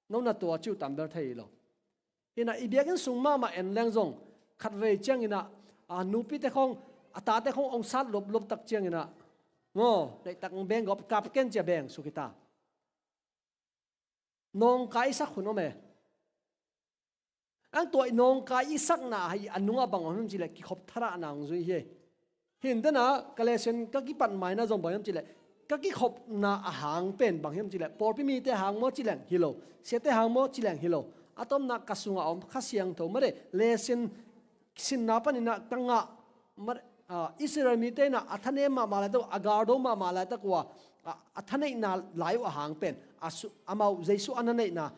No na tua ciu tambel thei lo. Inah i biakinn sung mahmah en leng zong khatvei cianginah, a, nupite khawng, a tate khawng hong sat loplup tak cianginah, maw, neihtak beng gawp kap ken cia beng suk hi ta. Nawngkai i sak hun om e. Ang tua i nawngkai i sakna hi a nungah bang om hiam cih leh kikhop tharahna hong zui hi. Hi in tena ka lesson ka kipat maina zong bang hiam cih leh ka kikhopna a hang pen bang hiam cih leh pawlpi mite hang maw ci leng hi lo, siate hang maw ci leng hi lo. A tawpna ka sungah om Kha Siangtho mare, lesson sinna paninah ka ngah Mar-, ah, Israel mite inah a thanem mahmah laitak uh, a galdo mahmah laitak uh a, a, a thaneihna lai uh a hang pen, a su-, amau Jesu a na neihna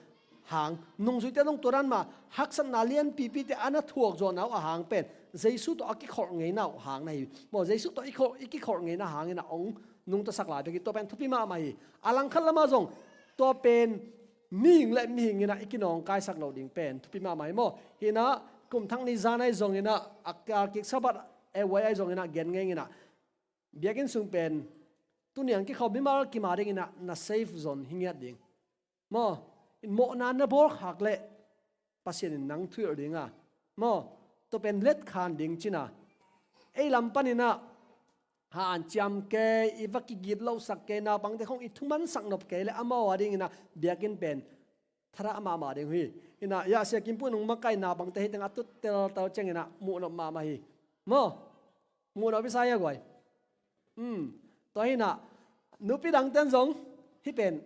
hang, nungzuite zong tua dan mah haksatna lianpipite a na thuak zawhna uh a hang pen, Jesu tawh a kikholh ngeina uh hang na hi. Maw, Jesu tawh i kholh, i kikholh ngeina hangin a hong nungtasak lai bek hi, tua pen thupi mahmah hi. A langkhat lamah zong tua pen mihing le mihing inah i kinawngkaisak lo ding pen thupi mahmah hi maw. Hinah kum thak ni zan ahi zonginah a kalkik Sabbath e uai ahi zonginah gen ngei inah biakinn sung pen tuniang kikhop mimal kima dinginah na safe zone hi ngiat ding. Maw, in mawhna na bawlkhak leh Pasian in nang thuhilh dinga. Maw, tua pen letkhan ding cina. Ei lam paninah ha an ciam kei, i va kigit lohsak kei, naupangte khong i thumansak nop kei le amau a dinginah biakinn pen tharah mahmah ding hi. Inah, ya, Sia Kim Pu nung makai naupangte hi tengah tut teltel cianginah muhnop mahmah hi. Maw, muhnop i sa hia guai? Hmm. Tua hinah nupi dangten zong hi pen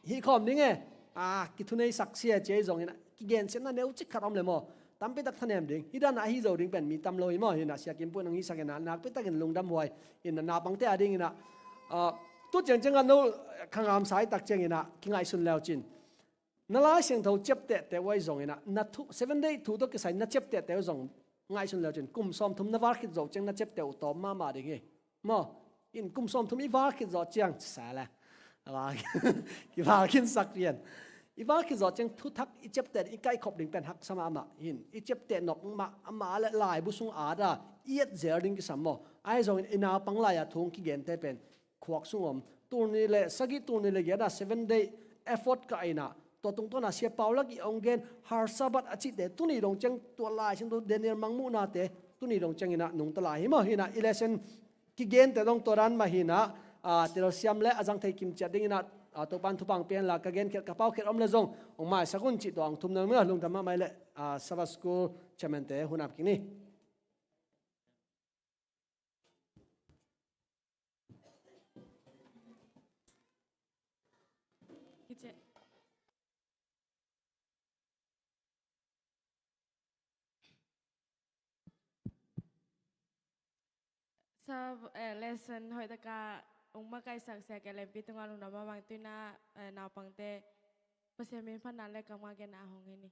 hih khawm ding e. A, kithuneisak sia cia i zongin kigensiatna neucik khat om le maw, tampitak thanem ding. Hih danah ahi zo ding pen mi tam lo hi maw. Hinah Sia Kim Pu nang hihsak inah nakpitakin lungdam huai. Inah naupangte a dinginah, a, tu ciangciangah no khangamsa i tak cianginah kingaihsun leu cin. Na Lai Siangtho ciaptehte uh ahi zonginah na thu, seven day thu tawh kisai na ciaptehte uh zong ngaihsun leu cin. Kum sawmthum na val khit zawh ciang na ciapteh uh tawm mahmah ding hi. Maw, in kum sawmthum i val khit zawh ciang, sale. A val, i val khin sak pian. I val khit zawh ciang thuthak i ciapteh ding, i kaihkhop ding pen haksa mahmah hin. I ciapteh nop mah, amah le laibu sung at a, i et zel ding kisam maw. Ahi zongin i naupang lai-a thu hong kigente pen khuak sung om. Tul nih le sagih, tul nih le giat a seven day effort ka inah, tua tungtawna Sia Paulak i hong gen, har Sabbath a cihte, tuni dong ciang tua Lai Siangtho Daniel mangmuhnate, tuni dong cianginah nungta lai hi maw. Hinah i lesson kigente dong tua dan mah hinah, a, telsiam le a zang thei kimciat dinginah a, Topa'n thupha hong pia hen la, ka genkhiat, ka paukhiat om leh zong hong maisak un cih tua hong thum nuam ing a, lungdam mahmah. Leh, a, Sabbath School chairman-te hun ap kik ni. Sa, eh, lesson hoih taka hong makaisak Sia Kei Lempi tungah lungdam mahmah. Tu-in ah, eh, naupangte Pasian min phatna leh kammal genna hong hi ni.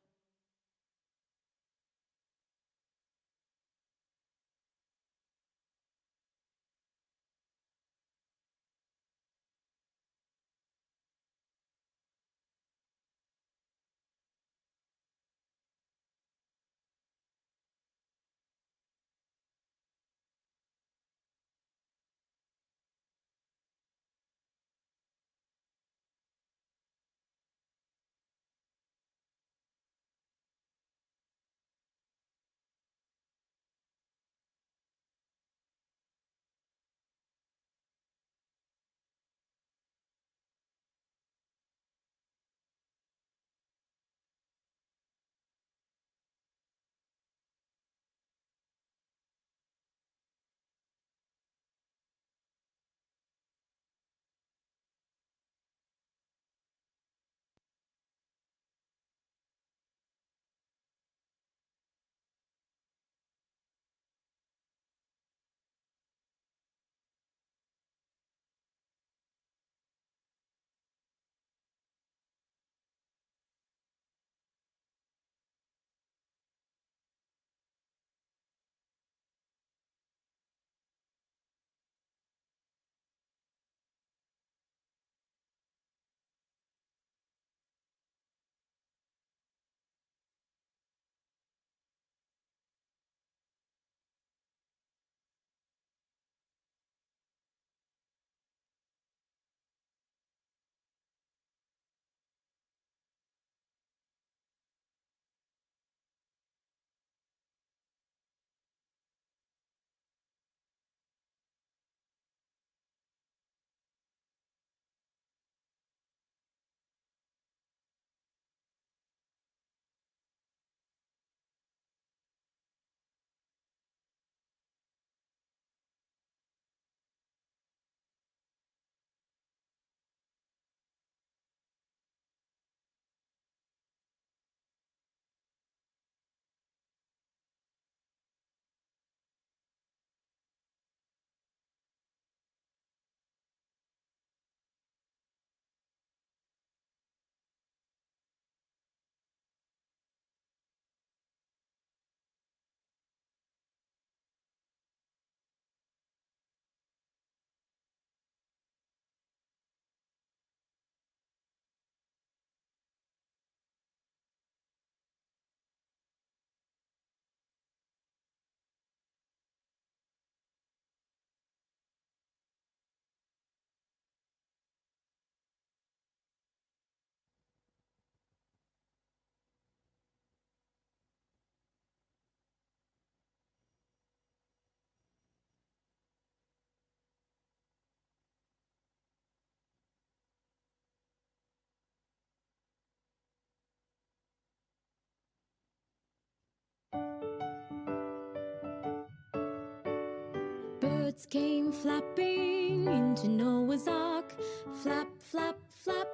Birds came flapping into Noah's Ark. Flap, flap, flap,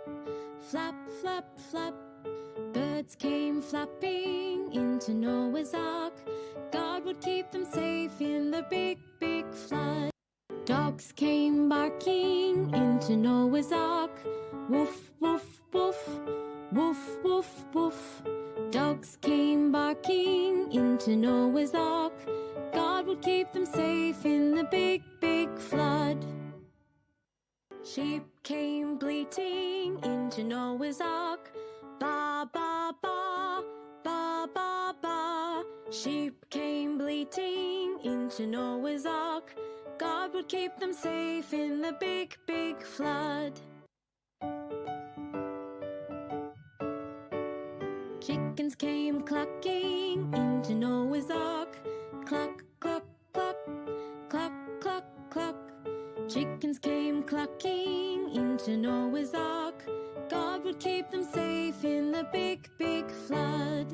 flap, flap, flap. Birds came flapping into Noah's Ark. God would keep them safe in the big, big flood. Dogs came barking into Noah's Ark. Woof, woof, woof, woof, woof, woof. Dogs came barking into Noah's Ark. God would keep them safe in the big, big flood. Sheep came bleating into Noah's Ark. Ba, ba, ba, ba, ba, ba. Sheep came bleating into Noah's Ark. God would keep them safe in the big, big flood. Chickens came clucking into Noah's Ark. Cluck, cluck, cluck, cluck, cluck, cluck. Chickens came clucking into Noah's Ark. would keep them safe in the big, big flood.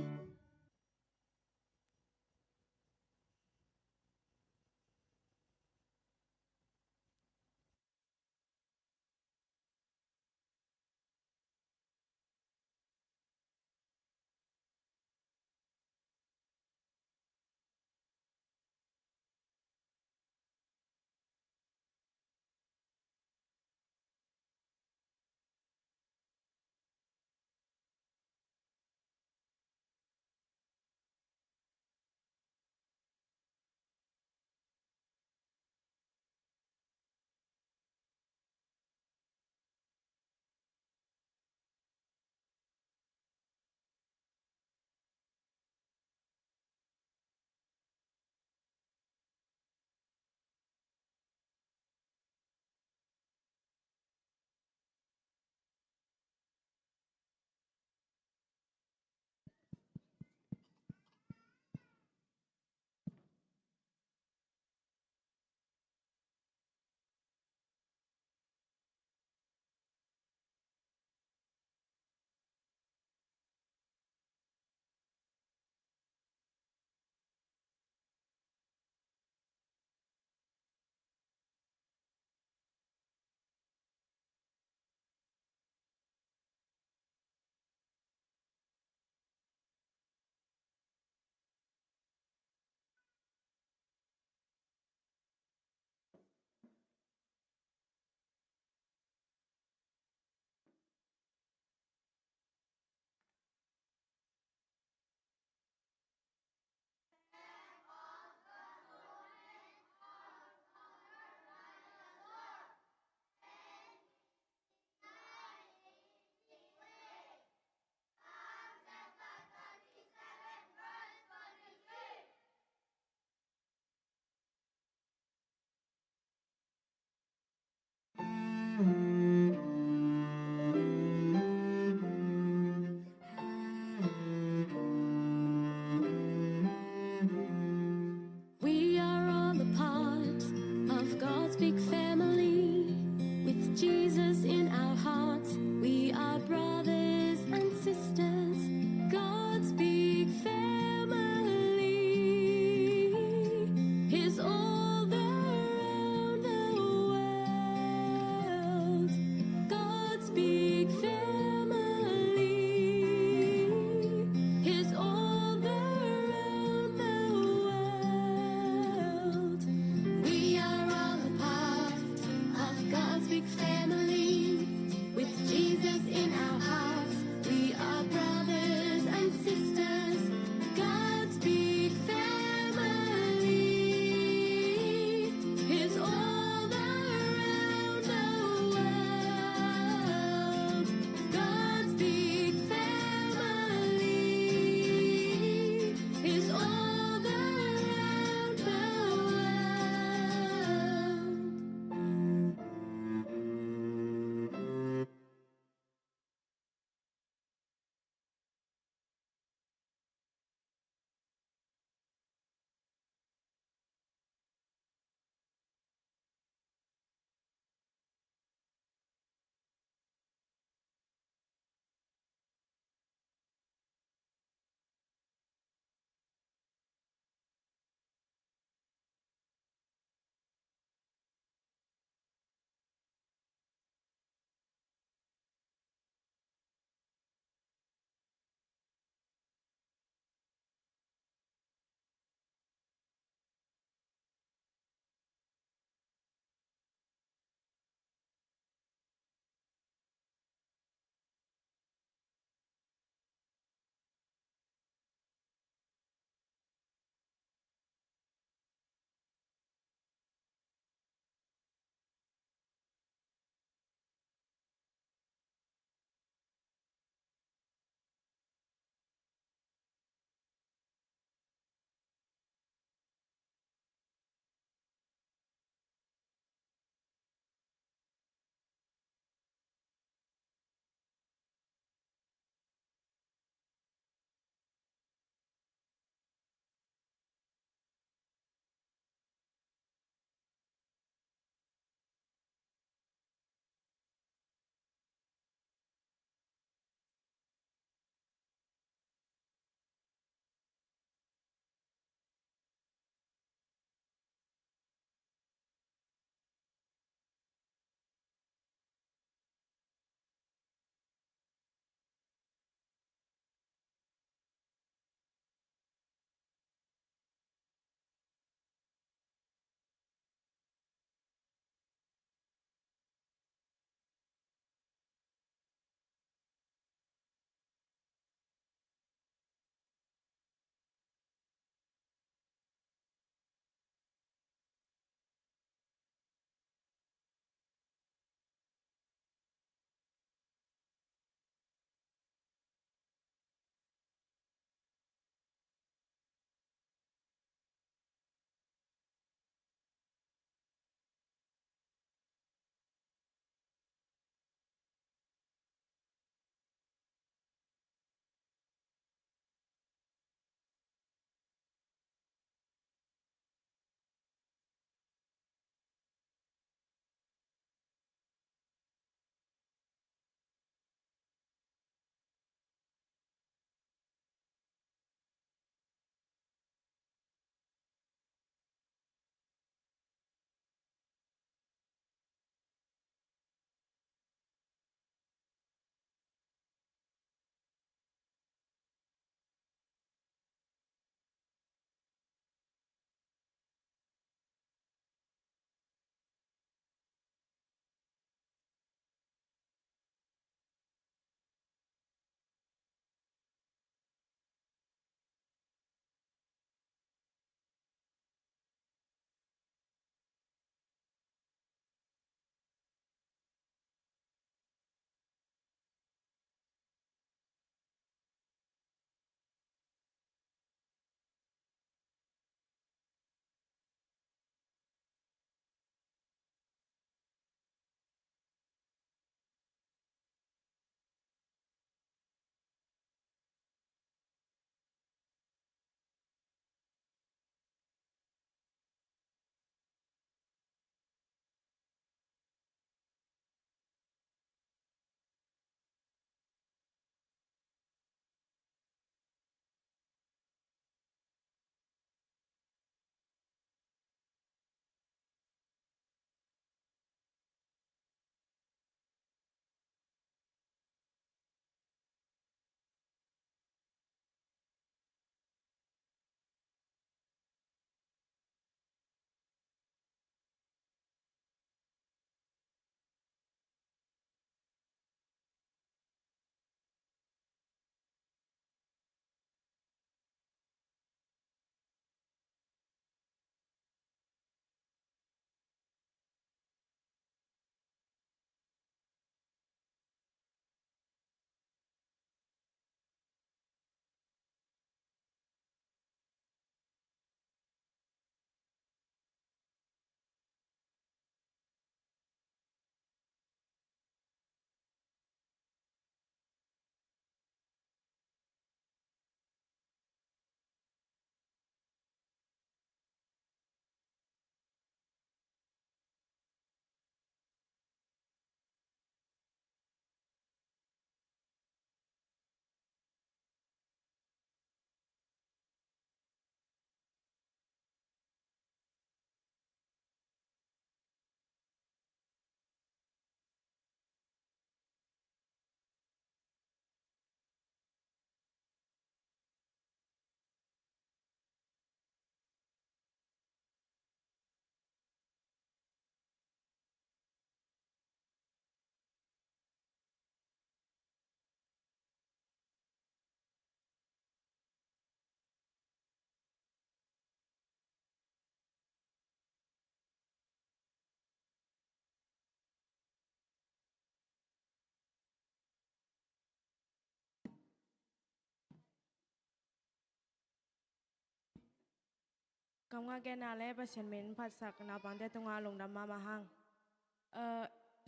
Kam nga gen na le Pasian min phatsak naupangte tungah lungdam mahmah hang.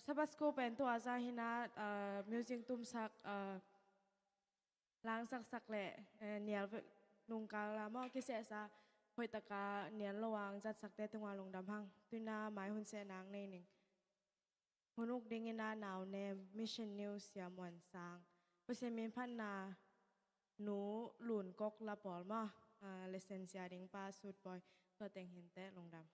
Sabbath school pen tua zah hi na, music tumsak, langsaksak le nial nungkal a maw kisehsa hoihtaka nial lo ang zatsakte tungah lungdam hang. Tuina mai hun seh nang nei ning. Hun uk dingin a nau nem Mission News Sia Muan Sang, Pasian min phatna nu Lun Kok la pawl maw, lesson sia ding pa Sut Bawi, tua teng hinte lungdam.